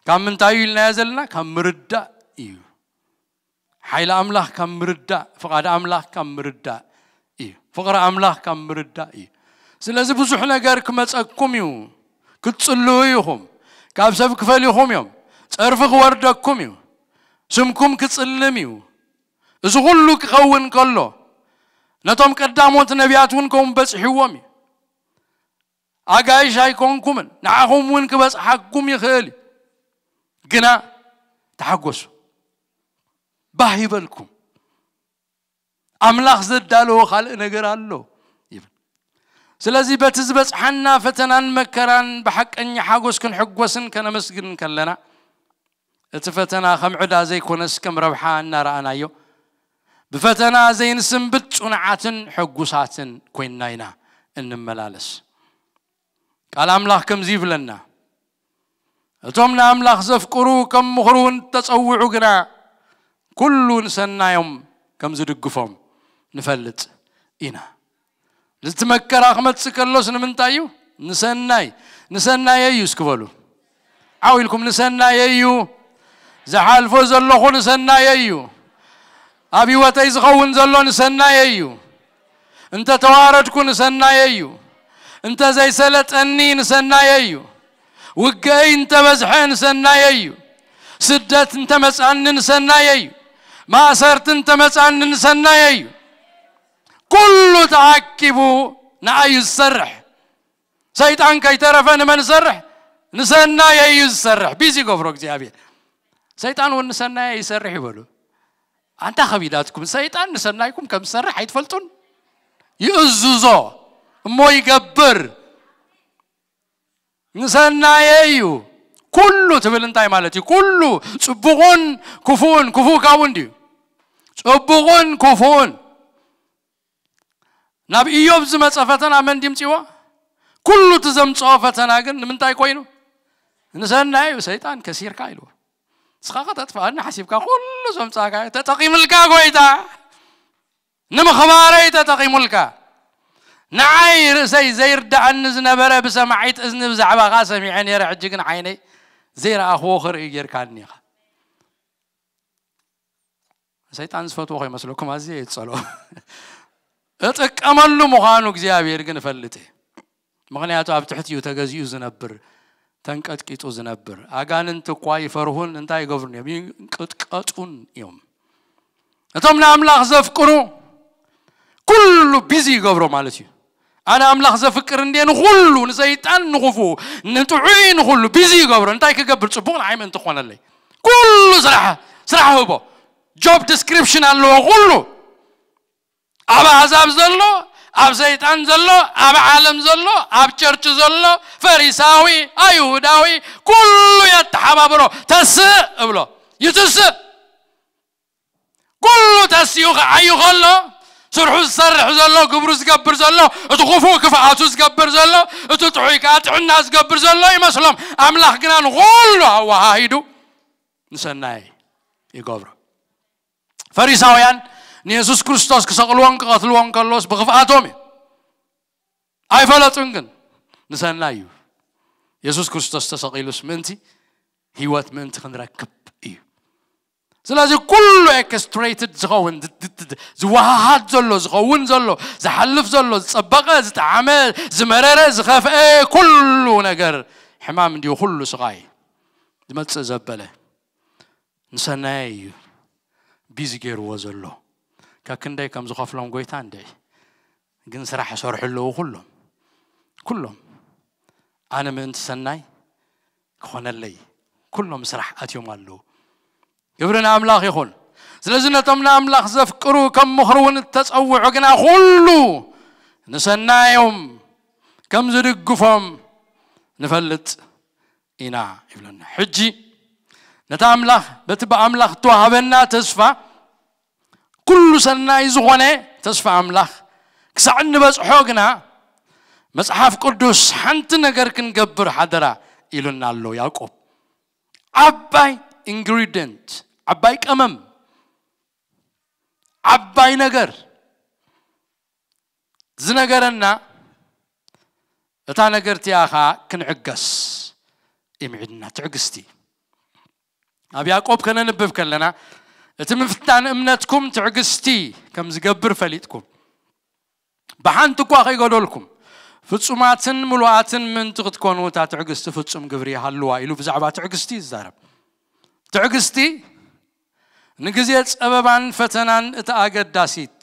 ካብ ምንታይ እዩ ኢልናዮ ዘለና? ካብ ምርዳእ እዩ። ሓይሊ ኣምላኽ ካብ ምርዳእ፣ ፍቓድ ኣምላኽ ካብ ምርዳእ እዩ። ፍቕሪ ኣምላኽ ካብ ምርዳእ እዩ። ስለዚ ብዙሕ ነገር ክመጸኩም እዩ። ክትጽልኡ ኢኹም። ካብ ሰብ ክፈልዩኹም እዮም። ጸርፊ ክወርደኩም እዩ። ስምኩም ክጽልም እዩ። እዚ ኩሉ ክኸውን ከሎ፣ ነቶም ቀዳሞት ነቢያት እውን ከምኡ በጺሕዎም እዩ። ኣጋይሽ ኣይኮንኩምን፣ ንዓኹም እውን ክበጽሓኩም ይኽእል እዩ። ግና ተሓጎሱ፣ ባህ ይበልኩም። ኣምላኽ ዘዳለዎ ካልእ ነገር ኣሎ ይብል። ስለዚ በቲ ዝበጽሓና ፈተናን መከራን ብሓቀኛ ሓጎስ ክንሕጎስን ከነመስግን ከለና፣ እቲ ፈተና ከም ዕዳ ዘይኮነስ ከም ረብሓ እናረኣናዮ፣ ብፈተና ዘይንስንብድ ጽኑዓትን ሕጉሳትን ኮይንና ኢና እንመላለስ። ቃል ኣምላኽ ከምዚ ይብለና፣ እቶም ንኣምላኽ ዘፍቅሩ ከም ምኽሩ እውን ተጸውዑ ግና፣ ኩሉ ንሰናዮም ከም ዝድግፎም ንፈልጥ ኢና። እዚ መከራ ክመጽእ ከሎስ ንምንታይ እዩ? ንሰናይ። ንሰናየይ እዩ እስኪ በሉ። ዓው ኢልኩም፣ ንሰናየይ እዩ። ዝሓልፎ ዘለኹ ንሰናየይ እዩ። ኣብ ህይወተይ ዝኸውን ዘሎ ንሰናየይ እዩ። እንተ ተዋረድኩ ንሰናየይ እዩ። እንተ ዘይሰለጠኒ ንሰናየይ እዩ። ውግአይ እንተ በዝሐ ንሰናየይ እዩ። ስደት እንተ መጻኒ ንሰናየይ እዩ። ማእሰርቲ እንተ መጻኒ ንሰናየይ እዩ። ኩሉ ተኣኪቡ ንኣይ እዩ ዝሰርሕ። ሰይጣን ከይተረፈ ንመን ይሰርሕ? ንሰናየይ እዩ ዝሰርሕ። ቢዚ ይገብሮ እግዚኣብሔር። ሰይጣን እውን ንሰናየይ ይሰርሕ ይበሉ። ኣንታ ከቢዳትኩም፣ ሰይጣን ንሰናይኩም ከም ዝሰርሕ ኣይትፈልጡን? ይእዝዞ እሞ ይገብር። ንሰናየይ እዩ። ኩሉ ትብል እንታይ ማለት እዩ? ኩሉ ጽቡቑን ክፉኡን፣ ክፉእ ካብኡ እንድዩ። ጽቡቑን ክፉኡን። ናብ ኢዮብ ዝመጸ ፈተና መን ድምጽዎ? ኩሉ እቲ ዘምጽኦ ፈተና ግን ንምንታይ ኮይኑ? ንሰናይ እዩ። ሰይጣን ከሲርካ ኢልዎ። ንስኻ ከተጥፍኣኒ ሓሲብካ ኩሉ ዘምጻእካ ተጠቂምልካ ጎይታ ንምኽባረይ ተጠቂሙልካ። ንዓይ ርእሰይ ዘይርዳኣኒ ዝነበረ ብሰማዒት እዝኒ ብዛዕባኻ ሰሚዐ ነይረ፣ ሕጂ ግን ዓይነይ ዘይረኣኽዎ ክርኢ ጌርካኒ ኢኻ። ሰይጣን ዝፈትዎ ከይመስለኩም ኣዝየ ይጸሎ። እጥቀመሉ ምዃኑ እግዚኣብሔር ግን እፈልጥ እየ። ምኽንያቱ ኣብ ትሕቲኡ ተገዚኡ ዝነብር፣ ተንቀጥቂጡ ዝነብር። ኣጋንንቲ እኳ ይፈርሁን እንታይ ይገብሩን እዮም? ይንቅጥቀጡን እዮም። እቶም ንኣምላኽ ዘፍቅሩ ኩሉ ቢዚ ይገብሮ ማለት እዩ። ኣነ ኣምላኽ ዘፍቅር እንዴ ንኹሉ፣ ንሰይጣን ንኽፉ፣ ንጥዑይ ንኹሉ ቢዚ ይገብሮ። እንታይ ክገብር? ጽቡቕ ንዓይ ምእንቲ ክኾነለይ ኩሉ ስራሕ፣ ስራሕ ህቦ። ጆብ ዲስክሪፕሽን ኣለዎ ኩሉ። ኣብ ኣሕዛብ ዘሎ፣ ኣብ ሰይጣን ዘሎ፣ ኣብ ዓለም ዘሎ፣ ኣብ ቸርች ዘሎ፣ ፈሪሳዊ፣ ኣይሁዳዊ፣ ኩሉ የተሓባብሮ። ተስእ እብሎ። ይትስእ። ኩሉ ተሲኡ ክዓዩ ከሎ፣ ስርሑ ዝሰርሕ ዘሎ፣ ግብሩ ዝገብር ዘሎ፣ እቲ ክፉእ ክፍኣቱ ዝገብር ዘሎ፣ እቲ ጥዑይ ከኣ ጥዕና ዝገብር ዘሎ ይመስሎም። ኣምላኽ ግና ንኹሉ ኣወሃሂዱ ንሰናይ ይገብሮ። ፈሪሳውያን ንየሱስ ክርስቶስ ክሰቕልዎን ክቐትልዎን ከሎስ ብኽፍኣቶም እዩ። ኣይፈለጡን ግን ንሰናይ እዩ። የሱስ ክርስቶስ ተሰቒሉስ ምእንቲ ህይወት ምእንቲ ክንረክብ እዩ። ስለዚ ኩሉ ኤክስትሬትድ ዝኸውን ዝ- ዝ- ዝ- ዝወሃሃድ ዘሎ ዝኸውን ዘሎ ዝሓልፍ ዘሎ ዝጸበቐ ዝጠዓመ ዝመረረ ዝኸፍአ ኩሉ ነገር ሕማም እንዲሁ ኩሉ ስቓይ ዝመጽእ ዘበለ ንሰናየ እዩ ቢዚ ገይርዎ ዘሎ። ከክንደይ ከም ዝኸፍሎም ጎይታ እንድዒ ግን ስራሕ ይሰርሑ ኣለዉ ኩሎም ኩሎም ኣነ ምእንቲ ሰናይ ክኾነለይ ኩሎም ስራሕ ኣትዮም ኣለዉ። ክብሪ ንኣምላኽ ይኹን። ስለዚ ነቶም ንኣምላኽ ዘፍቅሩ ከም ምኽሪ እውን እተጸውዑ ግና ኩሉ ንሰናዮም ከም ዝድግፎም ንፈልጥ ኢና ይብለና። ሕጂ ነቲ ኣምላኽ በቲ ብኣምላኽ እተዋህበና ተስፋ ኩሉ ሰናይ ዝኾነ ተስፋ ኣምላኽ ክሳዕ እንበጽሖ ግና መጽሓፍ ቅዱስ ሓንቲ ነገር ክንገብር ሓደራ ኢሉና ኣሎ ያዕቆብ። ዓባይ ኢንግሪድንት፣ ዓባይ ቀመም፣ ዓባይ ነገር ዝነገረና እታ ነገር እቲኣ ኸዓ ክንዕገስ ይምዕድና። ትዕግስቲ ኣብ ያዕቆብ ከነንብብ ከለና እቲ ምፍታን እምነትኩም ትዕግስቲ ከም ዝገብር ፈሊጥኩም ብሓንቲ እኳ ከይጎደልኩም ፍጹማትን ምሉኣትን ምእንቲ ክትኮኑ እታ ትዕግስቲ ፍጹም ግብሪ ይሃልዋ ኢሉ ብዛዕባ ትዕግስቲ ይዛረብ። ትዕግስቲ ንግዜ ጸበባን ፈተናን እታ ኣገዳሲት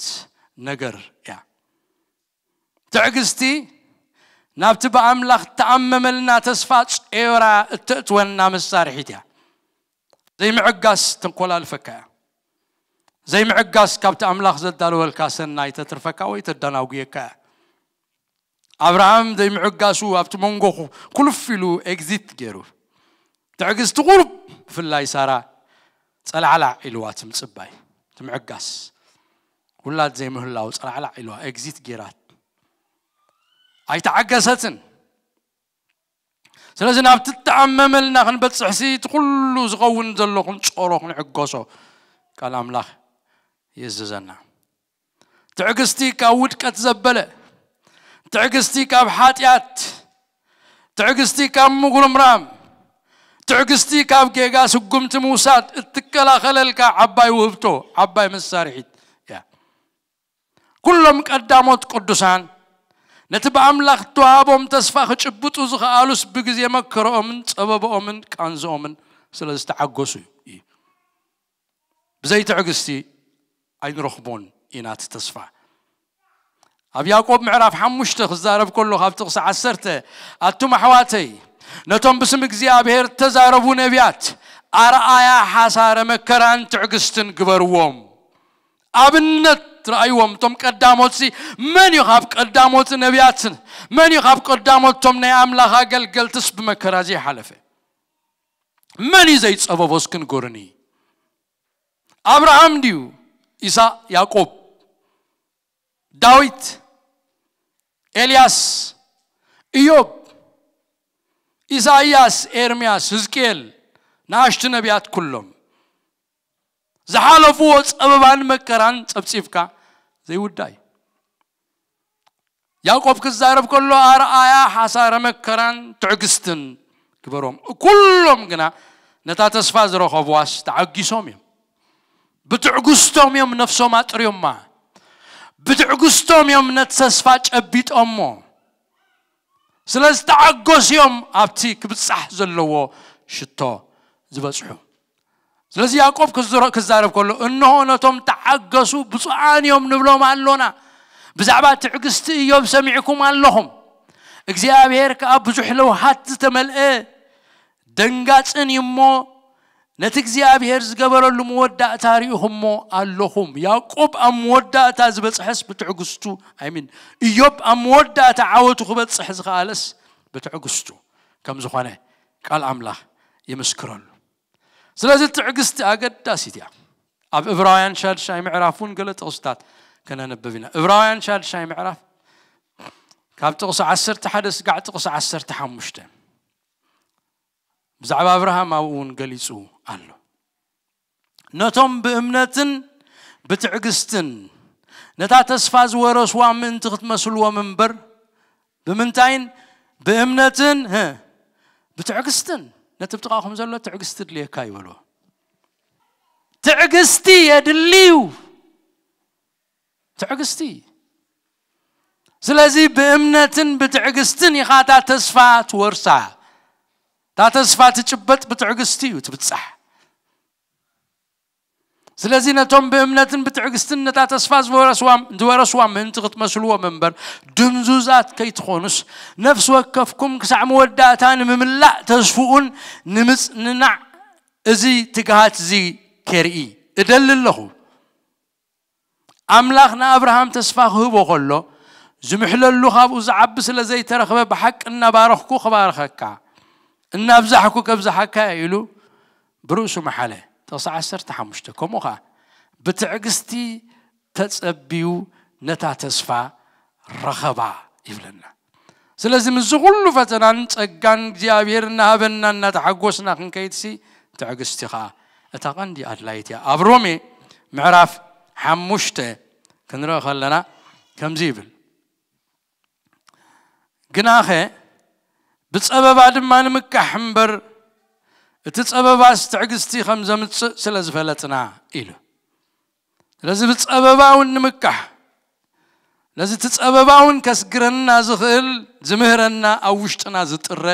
ነገር እያ። ትዕግስቲ ናብቲ ብኣምላኽ ተኣመመልና ተስፋ ጸዮራ እተእትወና መሳርሒት እያ። ዘይምዕጋስ ተንኮላልፈካ እያ። ዘይምዕጋስ ካብቲ ኣምላኽ ዘዳለወልካ ሰናይ ተትርፈካ ወይ ተደናጉየካ እያ። ኣብርሃም ዘይምዕጋሱ ኣብቲ መንጎ ኩ- ኩልፍ ኢሉ ኤግዚት ገይሩ። ትዕግስቲ ቁሩብ ብፍላይ ሳራ ጸላዕላዕ ኢልዋ ትምጽባይ ትምዕጋስ ውላድ ዘይምህላው ጸላዕላዕ ኢልዋ ኤግዚት ገይራት ኣይተዓገሰትን። ስለዚ ናብቲ እተኣመመልና ክንበጽሕሲ እቲ ኩሉ ዝኸውን ዘሎ ክንጾሮ ክንዕገሶ ቃል ኣምላኽ ይእዝዘና። ትዕግስቲ ካብ ውድቀት ዘበለ፣ ትዕግስቲ ካብ ሓጢኣት፣ ትዕግስቲ ካብ ምጉርምራም፣ ትዕግስቲ ካብ ጌጋ ስጉምቲ ምውሳድ እትከላኸለልካ ዓባይ ውህብቶ፣ ዓባይ መሳርሒት እያ። ኩሎም ቀዳሞት ቅዱሳን ነቲ ብኣምላኽ እተዋህቦም ተስፋ ክጭብጡ ዝኸኣሉስ ብግዜ መከረኦምን ጸበብኦምን ቃንዝኦምን ስለ ዝተዓገሱ እዩ። ብዘይ ትዕግስቲ ኣይንረኽቦን ኢና እቲ ተስፋ። ኣብ ያዕቆብ ምዕራፍ ሓሙሽተ ክዛረብ ከሎ ካብ ጥቕሲ ዓሰርተ ኣቱም ኣሕዋተይ ነቶም ብስም እግዚኣብሔር እተዛረቡ ነቢያት ኣርኣያ ሓሳረ መከራን ትዕግስትን ግበርዎም። ኣብነት ረኣይዎም። እቶም ቀዳሞትሲ መን እዩ ካብ ቀዳሞት ነቢያትን መን እዩ ካብ ቀዳሞት እቶም ናይ ኣምላኽ ኣገልገልትስ ብመከራ ዘይሓለፈ? መን እዩ ዘይጸበቦ እስኪ ንገሩኒ? ኣብርሃም ድዩ? ኢሳቅ፣ ያዕቆብ፣ ዳዊት፣ ኤልያስ፣ ኢዮብ፣ ኢሳይያስ፣ ኤርምያስ፣ ህዝቅኤል፣ ንኣሽቱ ነቢያት ኩሎም ዝሓለፍዎ ጸበባን መከራን ጸብጺብካ ዘይውዳእ እዩ። ያዕቆብ ክዛረብ ከሎ ኣርኣያ ሓሳረ መከራን ትዕግስትን ግበሮም። ኩሎም ግና ነታ ተስፋ ዝረኸብዋስ ተዓጊሶም እዮም። ብትዕግስቶም እዮም ነፍሶም ኣጥርዮማ። ብትዕግስቶም እዮም ነቲ ተስፋ ጨቢጦሞ። ስለዚ ተዓገሱ እዮም ኣብቲ ክብጻሕ ዘለዎ ሽቶ ዝበጽሑ። ስለዚ ያዕቆብ ክዝረ-፣ ክዛረብ ከሎ፣ "እንሆ ነቶም ተዓገሱ ብፁዓን እዮም ንብሎም ኣሎና። ብዛዕባ ትዕግስቲ እዮብ ሰሚዕኩም ኣለኹም። እግዚኣብሔር ከኣ ብዙሕ ለውሃት ዝተመልአ ደንጋጽን እዩ እሞ፣ ነቲ እግዚኣብሔር ዝገበረሉ መወዳእታ ርኢኹሞ ኣለኹም።" ያዕቆብ ኣብ መወዳእታ ዝበጽሐስ ብትዕግስቱ፣ ኣይሚን፣ እዮብ ኣብ መወዳእታ ዓወቱ ክበጽሕ ዝኸኣለስ ብትዕግስቱ ከም ዝኾነ ቃል ኣምላኽ ይምስክረሉ። ስለዚ ትዕግስቲ ኣገዳሲት እያ። ኣብ ዕብራውያን ሻድሻይ ምዕራፍ እውን ገለ ጥቕስታት ከነንብብ ኢና። ዕብራውያን ሻድሻይ ምዕራፍ ካብ ጥቕሲ ዓሰርተ ሓደ ስጋዕ ጥቕሲ ዓሰርተ ሓሙሽተ ብዛዕባ ኣብርሃም ኣብኡ እውን ገሊጹ ኣሎ። "ነቶም ብእምነትን ብትዕግስትን ነታ ተስፋ ዝወረስዋ ምእንቲ ክትመስልዎም እምበር፣ ብምንታይን ብእምነትን፣ ህ፣ ብትዕግስትን፣ ነቲ ብጥቓኹም ዘሎ ትዕግስቲ ድልየካ ይበልዎ። ትዕግስቲ የድልዩ። ትዕግስቲ። ስለዚ ብእምነትን ብትዕግስትን ኢኻ እታ ተስፋ ትወርሳ። እታ ተስፋ ትጭበጥ ብትዕግስቲ እዩ ትብጻሕ። ስለዚ ነቶም ብእምነትን ብትዕግስትን ነታ ተስፋ ዝወረስዋ፣ ዝወረስዋ ምእንቲ ክትመስልዎም እምበር፣ ድንዙዛት ከይትኾኑስ፣ ነፍሲ ወከፍኩም ክሳዕ መወዳእታ ንምምላእ ተስፍኡን ንምጽንናዕ እዚ ትግሃት እዚ ከርኢ እደሊ ኣለኹ። ኣምላኽ ንኣብርሃም ተስፋ ክህቦ ከሎ፣ ዝምሕለሉ ካብኡ ዝዓቢ ስለ ዘይተረኽበ፣ ብሓቂ እናባረኽኩ ክባርኸካ፣ እናብዛሕኩ ከብዝሓካ እየ ኢሉ ብርእሱ መሓለ። ጥቕሲ ዓሰርተ ሓሙሽተ፣ ከምኡ ኸዓ ብትዕግስቲ ተጸብዩ ነታ ተስፋ ረኸባ ይብለና። ስለዚ ምስዚ ኩሉ ፈተናን ጸጋን እግዚኣብሔር እናሃበና እናተሓጎስና ክንከይድሲ ትዕግስቲ ኸዓ እታ ቀንዲ ኣድላይት እያ። ኣብ ሮሜ ምዕራፍ ሓሙሽተ ክንርኢ ከለና ከምዚ ይብል፣ "ግናኸ ብጸበባ ድማ ንምካሕ እምበር እቲ ጸበባስ ትዕግስቲ ከም ዘምጽእ ስለ ዝፈለጥና" ኢሉ። ስለዚ ብጸበባ እውን ንምካሕ፣ ነዚ እቲ ጸበባ እውን ከስግረና ዝኽእል ዝምህረና ኣብ ውሽጥና ዝጥረ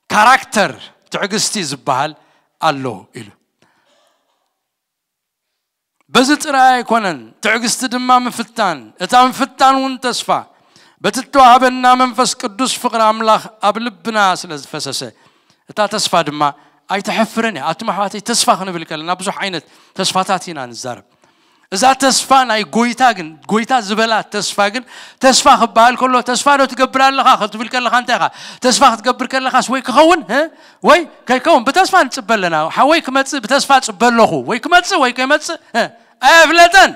ካራክተር ትዕግስቲ ዝበሃል ኣሎ ኢሉ። በዚ ጥራይ ኣይኮነን፣ ትዕግስቲ ድማ ምፍታን፣ እታ ምፍታን እውን ተስፋ፣ በቲ እተዋህበና መንፈስ ቅዱስ ፍቕሪ ኣምላኽ ኣብ ልብና ስለ ዝፈሰሰ፣ እታ ተስፋ ድማ ኣይተሐፍርን እያ። ኣቱም ኣሕዋተይ፣ ተስፋ ክንብል ከለና ብዙሕ ዓይነት ተስፋታት ኢና ንዛረብ። እዛ ተስፋ ናይ ጎይታ ግን፣ ጎይታ ዝበላ ተስፋ ግን፣ ተስፋ ክበሃል ከሎ፣ "ተስፋ ዶ ትገብር ኣለኻ?" ክትብል ከለኻ እንታይ ኢኻ? ተስፋ ክትገብር ከለኻስ ወይ ክኸውን፣ እ? ወይ ከይከውን ብተስፋ ንጽበ ኣለና። ሓወይ ክመጽእ ብተስፋ ጽበ ኣለኹ። ወይ ክመጽእ ወይ ከይመጽእ፣ እ? ኣየፍለጠን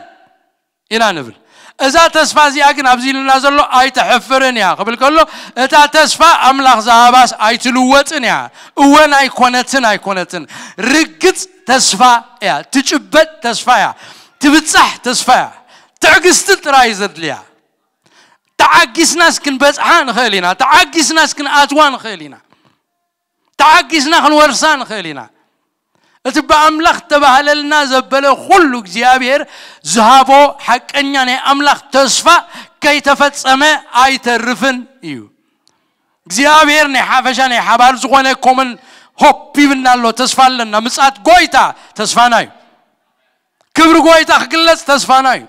ኢና ንብል። እዛ ተስፋ እዚኣ ግን ኣብዚ ኢሉና ዘሎ "ኣይተሐፍርን እያ" ክብል ከሎ፣ እታ ተስፋ ኣምላኽ ዝሃባስ ኣይትልወጥን እያ። እወን ኣይኮነትን፣ ኣይኮነትን። ርግጽ ተስፋ እያ። ትጭበጥ ተስፋ እያ። ትብጻሕ ተስፋ እያ። ትዕግስቲ ጥራይ ዘድልያ። ተዓጊስናስ ክንበጽሓ ንኽእል ኢና። ተዓጊስናስ ክንኣትዋ ንኽእል ኢና። ተዓጊስና ክንወርሳ ንኽእል ኢና። እቲ ብኣምላኽ ተባህለልና ዘበለ ኩሉ እግዚኣብሔር ዝሃቦ ሓቀኛ ናይ ኣምላኽ ተስፋ ከይተፈጸመ ኣይተርፍን እዩ። እግዚኣብሔር ናይ ሓፈሻ ናይ ሓባር ዝኾነ ኮመን ሆፕ ሂብና ኣሎ። ተስፋ ኣለና። ምጽኣት ጎይታ ተስፋና እዩ። ክብሪ ጎይታ ክግለጽ ተስፋና እዩ።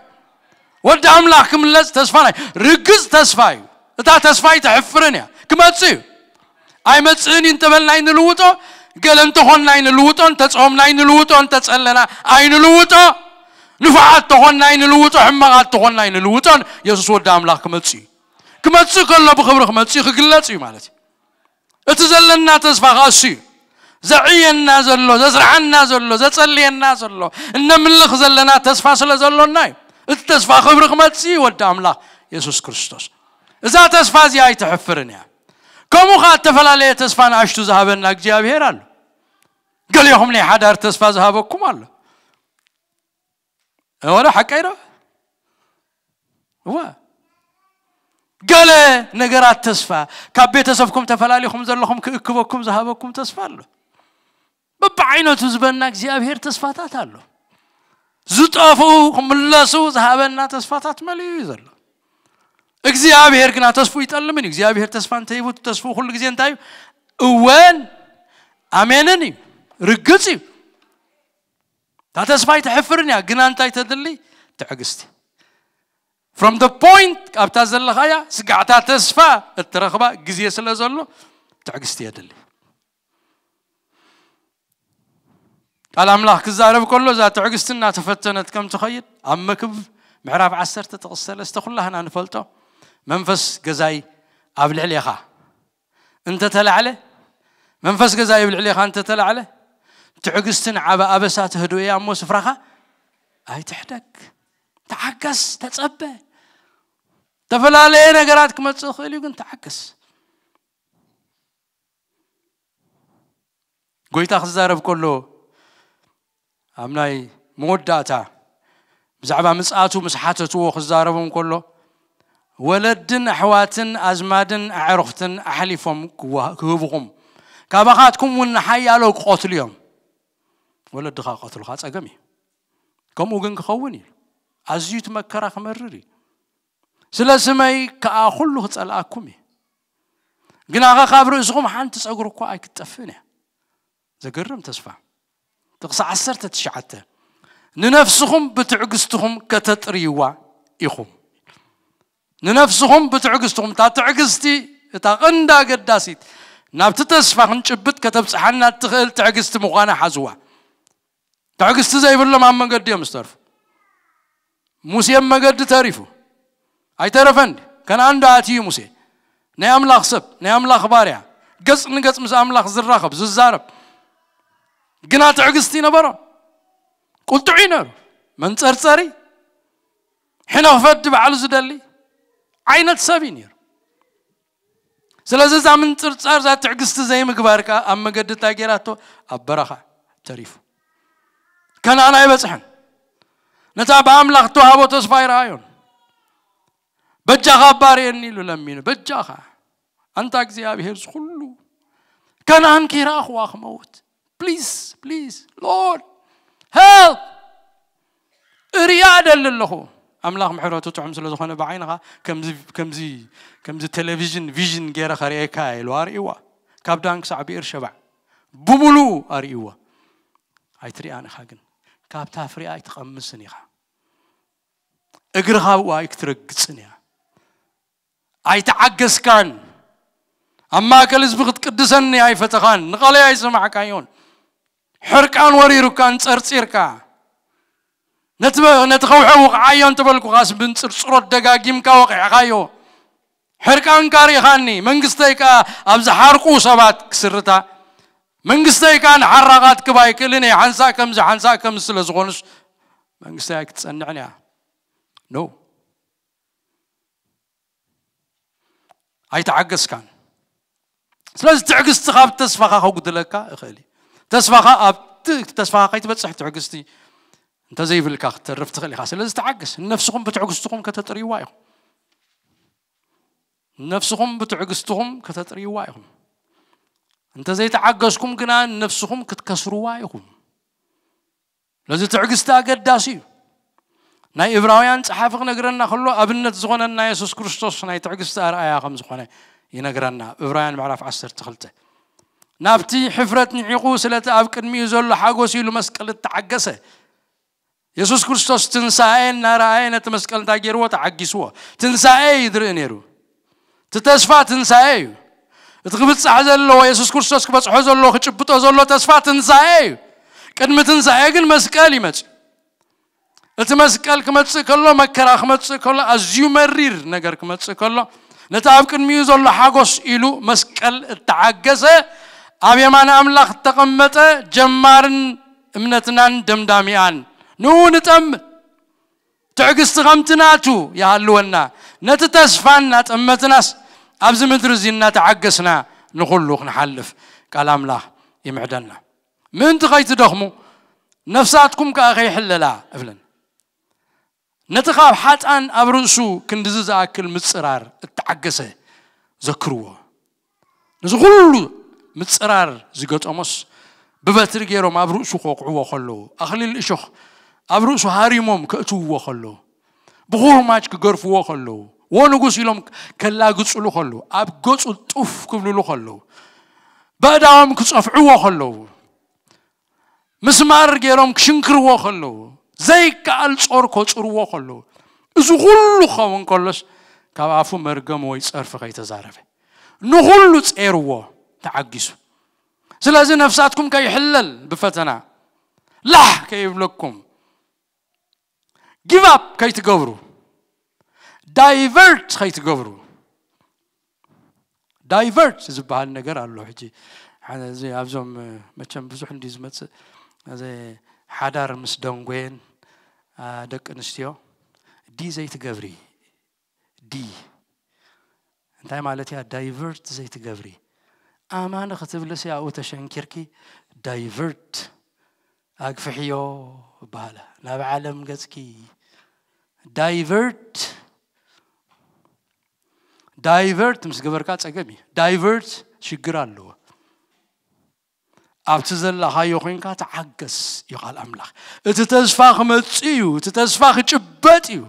ወዲ ኣምላኽ ክምለጽ ተስፋና እዩ። ርግጽ ተስፋ እዩ። እታ ተስፋ ኣይተሕፍርን እያ። ክመጽእ እዩ። ኣይመጽእን እዩ እንተበልና ኣይንልውጦ። ገለ እንተኾንና ኣይንልውጦ። እንተጾምና ኣይንልውጦ። እንተጸለና ኣይንልውጦ። ንፉዓት ተኾንና ኣይንልውጦ። ሕማቓት ተኾንና ኣይንልውጦን። የሱስ ወዲ ኣምላኽ ክመጽእ እዩ። ክመጽእ ከሎ ብኽብሪ ክመጽእ እዩ፣ ክግለጽ እዩ ማለት እዩ። እቲ ዘለና ተስፋ ኸኣ እሱ እዩ። ዘዕየና ዘሎ፣ ዘስርዓና ዘሎ፣ ዘጸልየና ዘሎ፣ እነምልኽ ዘለና ተስፋ ስለ ዘሎና እዩ። እቲ ተስፋ ክብሪ ክመጽእ እዩ፣ ወዲ ኣምላኽ የሱስ ክርስቶስ። እዛ ተስፋ እዚኣ ኣይትሕፍርን እያ። ከምኡ ኸኣ እተፈላለየ ተስፋ ንኣሽቱ ዝሃበና እግዚኣብሄር ኣሎ። ገሊኹም ናይ ሓዳር ተስፋ ዝሃበኩም ኣሎ። ወላ ሓቀይ ዶ? እዋ። ገለ ነገራት ተስፋ፣ ካብ ቤተሰብኩም ተፈላሊኹም ዘለኹም ክእክበኩም ዝሃበኩም ተስፋ ኣሎ። በብዓይነቱ ዝበና እግዚኣብሄር ተስፋታት ኣሎ። ዝጠፍኡ ክምለሱ ዝሃበና ተስፋታት መሊኡ እዩ ዘሎ። እግዚኣብሄር ግና ተስፉ ይጠልምን እዩ። እግዚኣብሄር ተስፋ እንተሂቡ፣ ተስፉ ኩሉ ግዜ እንታይ እዩ? እወን ኣሜንን እዩ። ርግጽ እዩ። እታ ተስፋ ኣይትሕፍርን እያ። ግና እንታይ ተድሊ? ትዕግስቲ። From the point ኣብታ ዘለኻያ ስጋዕታ ተስፋ እትረኽባ ግዜ ስለ ዘሎ ትዕግስቲ የድሊ። ቃል ኣምላኽ ክዛረብ ከሎ እዛ ትዕግስቲ እናተፈተነት ከም ትኸይድ ኣብ መክብብ ምዕራፍ ዓሰርተ ጥቕሲ ሰለስተ ኩላህና ንፈልጦ። መንፈስ ገዛይ ኣብ ልዕሌኻ እንተተላዕለ፣ መንፈስ ገዛይ ኣብ ልዕሌኻ እንተተላዕለ፣ ትዕግስቲ ንዓባ ኣበሳ ተህድኦ እያ እሞ ስፍራኻ ኣይትሕደግ። ተዓገስ፣ ተጸበ። ዝተፈላለየ ነገራት ክመጽእ ይኽእል እዩ፣ ግን ተዓገስ። ጎይታ ክዛረብ ከሎ ኣብ ናይ መወዳእታ ብዛዕባ ምጽኣቱ ምስ ሓተትዎ ክዛረቦም ከሎ፣ ወለድን ኣሕዋትን ኣዝማድን ኣዕሩኽትን ኣሕሊፎም ክዋ-፣ ክህብኹም፣ ካባኻትኩም እውን ንሓያሎ ክቐትሉ እዮም። ወለድኻ ክቐትሉኻ ጸገም እዩ። ከምኡ ግን ክኸውን እዩ። ኣዝዩ እቲ መከራ ክመርር እዩ። ስለ ስመይ ከኣ ኩሉ ክጸልኣኩም እዩ። ግናኸ ካብ ርእስኹም ሓንቲ ጸጉሪ እኳ ኣይክትጠፍእን እያ። ዘገርም ተስፋ። ጥቕሲ ዓሰርተ ትሽዓተ፣ ንነፍስኹም ብትዕግስትኹም ከተጥርይዋ ኢኹም። ንነፍስኹም ብትዕግስትኹም፣ እታ ትዕግስቲ፣ እታ ቐንዲ ኣገዳሲት፣ ናብቲ ተስፋ ክንጭብጥ ከተብጽሓና እትኽእል ትዕግስቲ ምዃና ሓዝዋ። ትዕግስቲ ዘይብሎም ኣብ መገዲ እዮም ዝተርፉ። ሙሴ ኣብ መገዲ ተሪፉ። ኣይተረፈን። ከነኣን ዶ ኣትዩ ሙሴ? ናይ ኣምላኽ ሰብ፣ ናይ ኣምላኽ ባርያ፣ ገጽ ንገጽ ምስ ኣምላኽ ዝራኸብ፣ ዝዛረብ። ግና ትዕግስቲ ነበሮ። ቁጥዑ እዩ ነሩ። መንጸርጸሪ፣ ሕነ ክፈዲ ባዕሉ ዝደሊ ዓይነት ሰብ እዩ ነሩ። ስለዚ እዛ ምንጽርጻር፣ እዛ ትዕግስቲ ዘይምግባር ከኣ ኣብ መገዲ እንታይ ገይራቶ? ኣብ በረኻ ተሪፉ። ከነኣን ኣይበጽሐን። ነታ ብኣምላኽ እተዋህቦ ተስፋ ኣይረኣዮን። በጃኻ ባርየኒ ኢሉ ለሚኑ። በጃኻ፣ ኣንታ እግዚኣብሄር ዝኹሉ፣ ከነኣን ከይረኣኽዋ ክመውት። ፕሊዝ፣ ፕሊዝ፣ ሎርድ፣ ሄልፕ። እርያ እደሊ ኣለኹ። ኣምላኽ ምሕረቱ ጥዑም ስለ ዝኾነ ብዓይንኻ ከምዚ፣ ከምዚ፣ ከምዚ ቴሌቪዥን ቪዥን ገይረ ከርእየካ ኢሉ ኣርእይዋ። ካብ ዳን ክሳዕ ብኤር ሸባዕ ብምሉኡ ኣርእይዋ። ኣይትሪኣን ኢኻ ግን። ካብታ ፍሪኣ ኣይትቐምስን ኢኻ። እግርኻ ብኡ ኣይክትረግጽን እያ። ኣይተዓገስካን። ኣብ ማእከል ህዝቢ ክትቅድሰኒ ኣይፈተኻን። ንቓለይ ኣይሰማዕካዮን። ሕርቃን ወሪሩካ፣ እንጸርጺርካ። ነቲ በ-፣ ነቲ ከውሒ ውቕዓዮ እንተበልኩኻስ፣ ብንጽርጽሮት ደጋጊምካ ወቒዕኻዮ። ሕርቃንካ ርኢኻኒ። መንግስተይ ከኣ ኣብ ዝሓርቁ ሰባት ክስርታ። መንግስተይ ከኣ ንሓራቓት ክባ ኣይክእልን እየ። ሓንሳእ ከምዚ፣ ሓንሳእ ከምዚ ስለ ዝኾኑስ፣ መንግስተይ ኣይክትጸንዕን እያ። ኖ። ኣይተዓገስካን። ስለዚ ትዕግስቲ ካብ ተስፋኻ ከጉድለካ ይኽእል እዩ። ተስፋኻ ኣብቲ ተስፋኻ ከይትበጽሕ ትዕግስቲ እንተዘይብልካ ክትተርፍ ትኽእል ኢኻ። ስለዚ ተዓገስ። ንነፍስኹም ብትዕግስትኹም ከተጥርይዋ ኢኹም። ንነፍስኹም ብትዕግስትኹም ከተጥርይዋ ኢኹም። እንተዘይተዓገስኩም ግና ንነፍስኹም ክትከስርዋ ኢኹም። ስለዚ ትዕግስቲ ኣገዳሲ እዩ። ናይ እብራውያን ጸሓፊ ክነግረና ከሎ ኣብነት ዝኾነና የሱስ ክርስቶስ ናይ ትዕግስቲ ኣርኣያ ከም ዝኾነ ይነግረና። እብራውያን ምዕራፍ ዓሰርተ ክልተ፣ ናብቲ ሕፍረት ንዒቑ ስለቲ ኣብ ቅድሚኡ ዘሎ ሓጎስ ኢሉ መስቀል እተዓገሰ። የሱስ ክርስቶስ ትንሳኤ እናረኣየ ነቲ መስቀል እንታይ ገይርዎ? ተዓጊስዎ። ትንሳኤ እዩ ዝርኢ ነይሩ። እቲ ተስፋ ትንሳኤ እዩ። እቲ ክብጻሕ ዘለዎ፣ የሱስ ክርስቶስ ክበጽሖ ዘለዎ፣ ክጭብጦ ዘለዎ ተስፋ ትንሳኤ እዩ። ቅድሚ ትንሳኤ ግን መስቀል ይመጽእ። እቲ መስቀል ክመጽእ ከሎ፣ መከራ ክመጽእ ከሎ፣ ኣዝዩ መሪር ነገር ክመጽእ ከሎ፣ ነቲ ኣብ ቅድሚኡ ዘሎ ሓጎስ ኢሉ መስቀል እተዓገሰ፣ ኣብ የማን ኣምላኽ እተቐመጠ ጀማርን እምነትናን ደምዳሚኣን ንኡ ንጠም ትዕግስቲ ከምቲ ናቱ ይሃልወና። ነቲ ተስፋ እናጠመትናስ ኣብዚ ምድሪ እዚ እናተዓገስና ንኹሉ ክንሓልፍ ቃል ኣምላኽ ይምዕደና። ምእንቲ ከይትደኽሙ ነፍሳትኩም ከኣ ከይሕለላ እብለን። ነቲ ካብ ሓጣን ኣብ ርእሱ ክንድዚ ዝኣክል ምጽራር እተዓገሰ ዘክርዎ። ነዚ ኩሉ ምጽራር ዝገጠሞስ ብበትሪ ገይሮም ኣብ ርእሱ ክወቕዕዎ ከለዉ፣ ኣኽሊል እሾኽ ኣብ ርእሱ ሃሪሞም ከእትውዎ ከለዉ፣ ብኹርማጅ ክገርፍዎ ከለዉ፣ "ዎ ንጉስ" ኢሎም ከላግጽሉ ከለዉ፣ ኣብ ገጹ ጡፍ ክብልሉ ከለዉ፣ በእዳዎም ክጸፍዕዎ ከለዉ፣ ምስማር ገይሮም ክሽንክርዎ ከለዉ፣ ዘይከኣል ጾር ከጽርዎ ከለዉ፣ እዚ ኩሉ ክኸውን ከሎስ ካብ ኣፉ መርገም ወይ ጸርፊ ከይተዛረበ ንኹሉ ጼርዎ ተዓጊሱ። ስለዚ ነፍሳትኩም ከይሕለል ብፈተና ላሕ ከይብለኩም፣ ጊቭ ኣፕ ከይትገብሩ፣ ዳይቨርት ከይትገብሩ። ዳይቨርት ዝበሃል ነገር ኣሎ። ሕጂ ሓደ እዚ ኣብዞም መቸም ብዙሕ እንዲ ዝመጽእ እዚ ሓዳር ምስ ደንጎየን፣ አ፣ ደቂ ኣንስትዮ ዲ ዘይትገብሪ፣ ዲ እንታይ ማለት እያ? ዳይቨርት ዘይትገብሪ። ኣማን ክትብልሲ ኣብኡ ተሸንኪርኪ ዳይቨርት ኣግፍሕዮ ይበሃላ። ናብ ዓለም ገጽኪ ዳይቨርት። ዳይቨርት ምስ ገበርካ ጸገም እዩ። ዳይቨርት ሽግር ኣለዎ። ኣብቲ ዘለኻዮ ኮይንካ ተዓገስ እዩ ቃል ኣምላኽ። እቲ ተስፋ ክመጽእ እዩ። እቲ ተስፋ ክጭበጥ እዩ።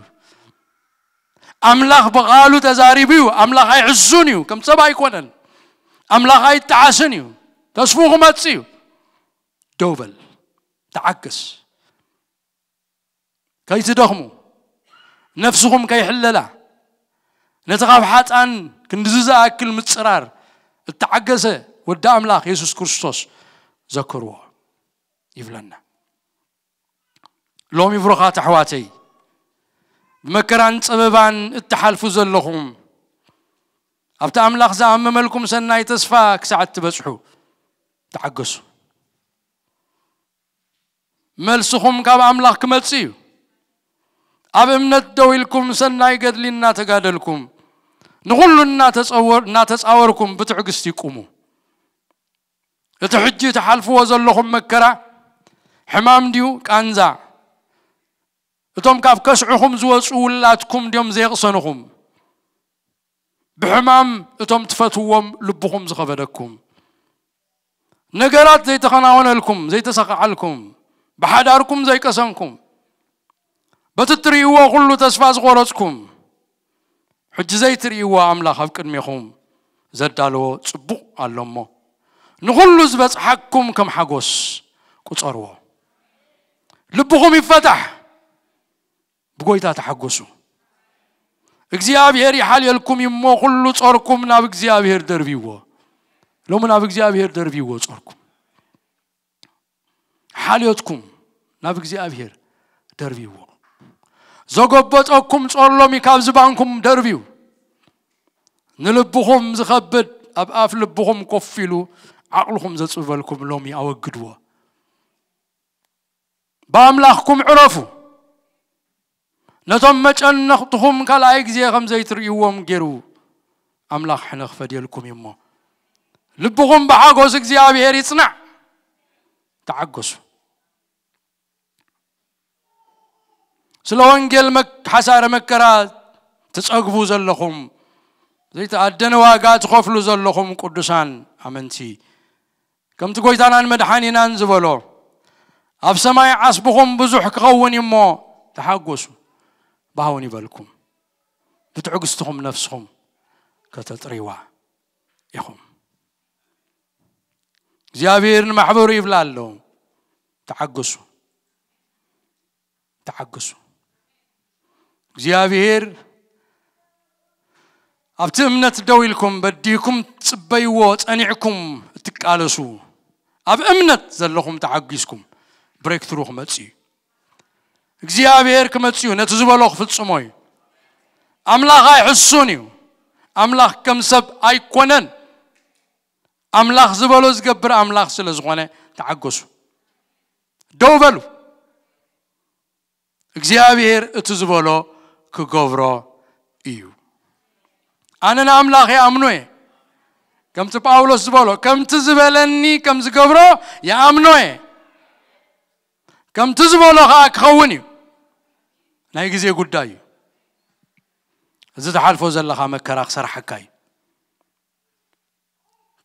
ኣምላኽ ብቓሉ ተዛሪቡ እዩ። ኣምላኽ ኣይሕሱን እዩ። ከም ሰብ ኣይኮነን። ኣምላኽ ኣይጠዓስን እዩ። ተስፉ ክመጽእ እዩ። ደው በል። ተዓገስ። ከይትደኽሙ፣ ነፍስኹም ከይሕለላ፣ ነቲ ካብ ሓጣን ክንድዚ ዝኣክል ምጽራር እተዓገሰ ወዲ ኣምላኽ የሱስ ክርስቶስ ዘክርዎ ይብለና። ሎሚ ብሩኻት ኣሕዋተይ፣ ብመከራን ጸበባን እትሓልፉ ዘለኹም፣ ኣብቲ ኣምላኽ ዝኣመመልኩም ሰናይ ተስፋ ክሳዕ እትበጽሑ ተዓገሱ። መልስኹም ካብ ኣምላኽ ክመጽእ እዩ። ኣብ እምነት ደው ኢልኩም ሰናይ ገድሊ እናተጋደልኩም፣ ንኹሉ እናተጸወር-፣ እናተጻወርኩም ብትዕግስቲ ቁሙ። እቲ ሕጂ ትሓልፍዎ ዘለኹም መከራ ሕማም ድዩ ቃንዛ? እቶም ካብ ከስዕኹም ዝወጹ ውላድኩም ድዮም ዘየቕሰንኹም? ብሕማም እቶም ትፈትውዎም ልብኹም ዝኸበደኩም፣ ነገራት ዘይተኸናወነልኩም፣ ዘይተሳኻዓልኩም፣ ብሓዳርኩም ዘይቀሰንኩም፣ በቲ እትርእይዎ ኩሉ ተስፋ ዝቖረጽኩም፣ ሕጂ ዘይትርእይዎ ኣምላኽ ኣብ ቅድሜኹም ዘዳለዎ ጽቡቕ ኣሎ እሞ፣ ንኹሉ ዝበጽሓኩም ከም ሓጎስ ቁጸርዎ። ልብኹም ይፈታሕ። ብጎይታ ተሓጎሱ። እግዚኣብሔር ይሓልየልኩም እዩ እሞ፣ ኩሉ ጾርኩም ናብ እግዚኣብሔር ደርብይዎ። ሎሚ ናብ እግዚኣብሔር ደርብይዎ ጾርኩም። ሓልዮትኩም ናብ እግዚኣብሔር ደርብይዎ። ዘጎበጠኩም ጾር ሎሚ ካብ ዝባንኩም ደርብዩ። ንልብኹም ዝኸብድ ኣብ ኣፍ ልብኹም ኮፍ ኢሉ ዓቕልኹም ዘጽብበልኩም ሎሚ ኣወግድዎ። ብኣምላኽኩም ዕረፉ። ነቶም መጨነቕትኹም ካልኣይ ግዜ ከም ዘይትርእይዎም ገይሩ ኣምላኽ ሕነ ክፈድየልኩም እዩ እሞ፣ ልብኹም ብሓጎስ እግዚኣብሔር ይጽናዕ። ተዓገሱ። ስለ ወንጌል መክ-፣ ሓሳረ መከራ ትጸግቡ ዘለኹም፣ ዘይተኣደነ ዋጋ ትኸፍሉ ዘለኹም ቅዱሳን ኣመንቲ፣ ከምቲ ጎይታናን መድሓኒናን ዝበሎ፣ ኣብ ሰማይ ዓስብኹም ብዙሕ ክኸውን እዩ እሞ፣ ተሓጎሱ፣ ብሃውን ይበልኩም። ብትዕግስትኹም ነፍስኹም ከተጥርይዋ ኢኹም። እግዚኣብሔር ንማሕበሩ ይብላ ኣሎ፣ ተዓገሱ፣ ተዓገሱ። እግዚኣብሔር ኣብቲ እምነት ደው ኢልኩም በዲህኩም ትጽበይዎ ጸኒዕኩም እትቃለሱ፣ ኣብ እምነት ዘለኹም ተዓጊስኩም ብሬክትሩ ክመጽእ እዩ። እግዚኣብሔር ክመጽእ እዩ፣ ነቲ ዝበሎ ክፍጽሞ እዩ። ኣምላኽ ኣይሕሱን እዩ። ኣምላኽ ከም ሰብ ኣይኮነን። ኣምላኽ ዝበሎ ዝገብር ኣምላኽ ስለ ዝኾነ ተዓገሱ። ደው በሉ። እግዚኣብሔር እቲ ዝበሎ ክገብሮ እዩ። ኣነ ንኣምላኽ ይኣምኖ እየ። ከምቲ ጳውሎስ ዝበሎ፣ ከምቲ ዝበለኒ ከም ዝገብሮ ይኣምኖ እየ። ከምቲ ዝበሎ ኸዓ ክኸውን እዩ። ናይ ግዜ ጉዳይ እዩ። እዚ ትሓልፎ ዘለኻ መከራ ክሰርሓካ እዩ።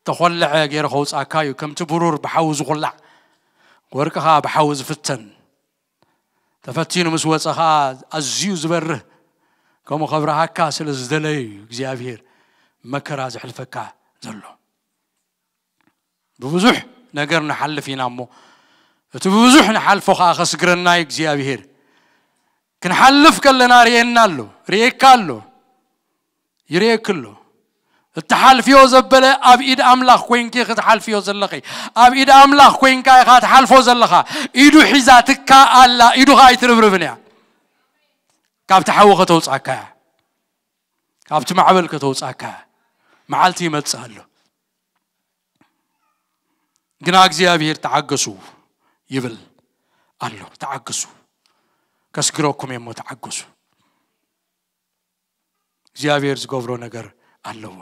ተኾልዐ ገይሩ ከውፅኣካ እዩ። ከምቲ ብሩር ብሓዊ ዝኹላዕ፣ ወርቂ ኸዓ ብሓዊ ዝፍተን፣ ተፈቲኑ ምስ ወፀ ኸዓ ኣዝዩ ዝበርህ፣ ከምኡ ከብርሃካ ስለ ዝደለየ እዩ እግዚኣብሔር መከራ ዘሕልፈካ ዘሎ። ብብዙሕ ነገር ንሓልፍ ኢና እሞ፣ እቲ ብብዙሕ ንሓልፎ ኸዓ ከስግረና እዩ እግዚኣብሔር። ክንሓልፍ ከለና ርእየና ኣሎ፣ ርእየካ ኣሎ፣ ይርእየክ ኣሎ። እትሓልፍዮ ዘበለ ኣብ ኢድ ኣምላኽ ኮይንኪ ክትሓልፍዮ ዘለኺ፣ ኣብ ኢድ ኣምላኽ ኮይንካ ኢኻ ትሓልፎ ዘለኻ። ኢዱ ሒዛትካ ኣላ፣ ኢዱ ኸዓ ኣይትርብርብን እያ። ካብቲ ሓዊ ከተውፅኣካ እያ። ካብቲ ማዕበል ከተውፅኣካ እያ። መዓልቲ ይመፅእ ኣሎ። ግና እግዚኣብሔር ተዓገሱ ይብል ኣሎ። ተዓገሱ። ከስግረኩም እየ እሞ ተዓገሱ። እግዚኣብሔር ዝገብሮ ነገር ኣለዎ።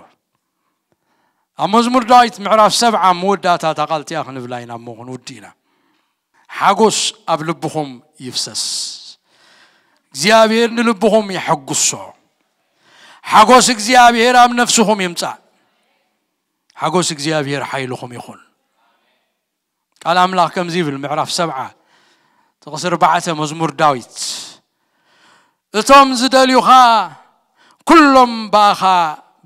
ኣብ መዝሙር ዳዊት ምዕራፍ ሰብዓ መወዳእታ እታ ቃል እቲኣ ክንብላ ኢና እሞ ክንውዲ ኢና። ሓጎስ ኣብ ልብኹም ይፍሰስ። እግዚኣብሔር ንልብኹም የሐጉሶ። ሓጎስ እግዚኣብሔር ኣብ ነፍስኹም ይምጻእ። ሓጎስ እግዚኣብሔር ሓይልኹም ይኹን። ቃል ኣምላኽ ከምዚ ይብል፣ ምዕራፍ ሰብዓ ጥቕሲ ኣርባዕተ መዝሙር ዳዊት፣ እቶም ዝደልዩኻ ኩሎም ብኣኻ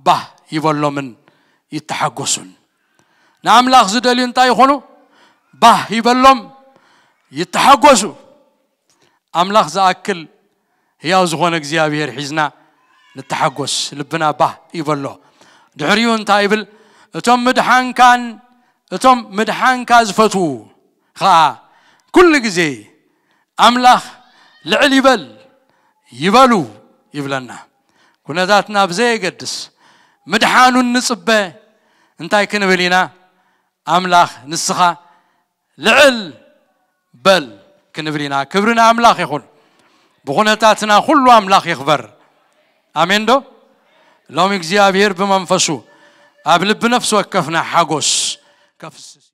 ባህ ይበሎምን ይተሓጎሱን። ንኣምላኽ ዝደልዩ እንታይ ይኾኑ? ባህ ይበሎም፣ ይተሓጎሱ። ኣምላኽ ዝኣክል ህያው ዝኾነ እግዚኣብሔር ሒዝና ንተሓጎስ፣ ልብና ባህ ይበሎ። ድሕሪኡ እንታይ ይብል? እቶም ምድሓንካን እቶም ምድሓንካ ዝፈትዉ ኸዓ ኩሉ ግዜ ኣምላኽ ልዕል ይበል ይበሉ ይብለና። ኩነታትና ብዘየገድስ ምድሓኑ ንጽበ እንታይ ክንብል ኢና? ኣምላኽ ንስኻ ልዕል በል ክንብል ኢና። ክብሪ ንኣምላኽ ይኹን። ብኹነታትና ኩሉ ኣምላኽ ይኽበር። ኣሜን ዶ? ሎሚ እግዚኣብሔር ብመንፈሱ ኣብ ልቢ ነፍሲ ወከፍና ሓጎስ ከፍስስ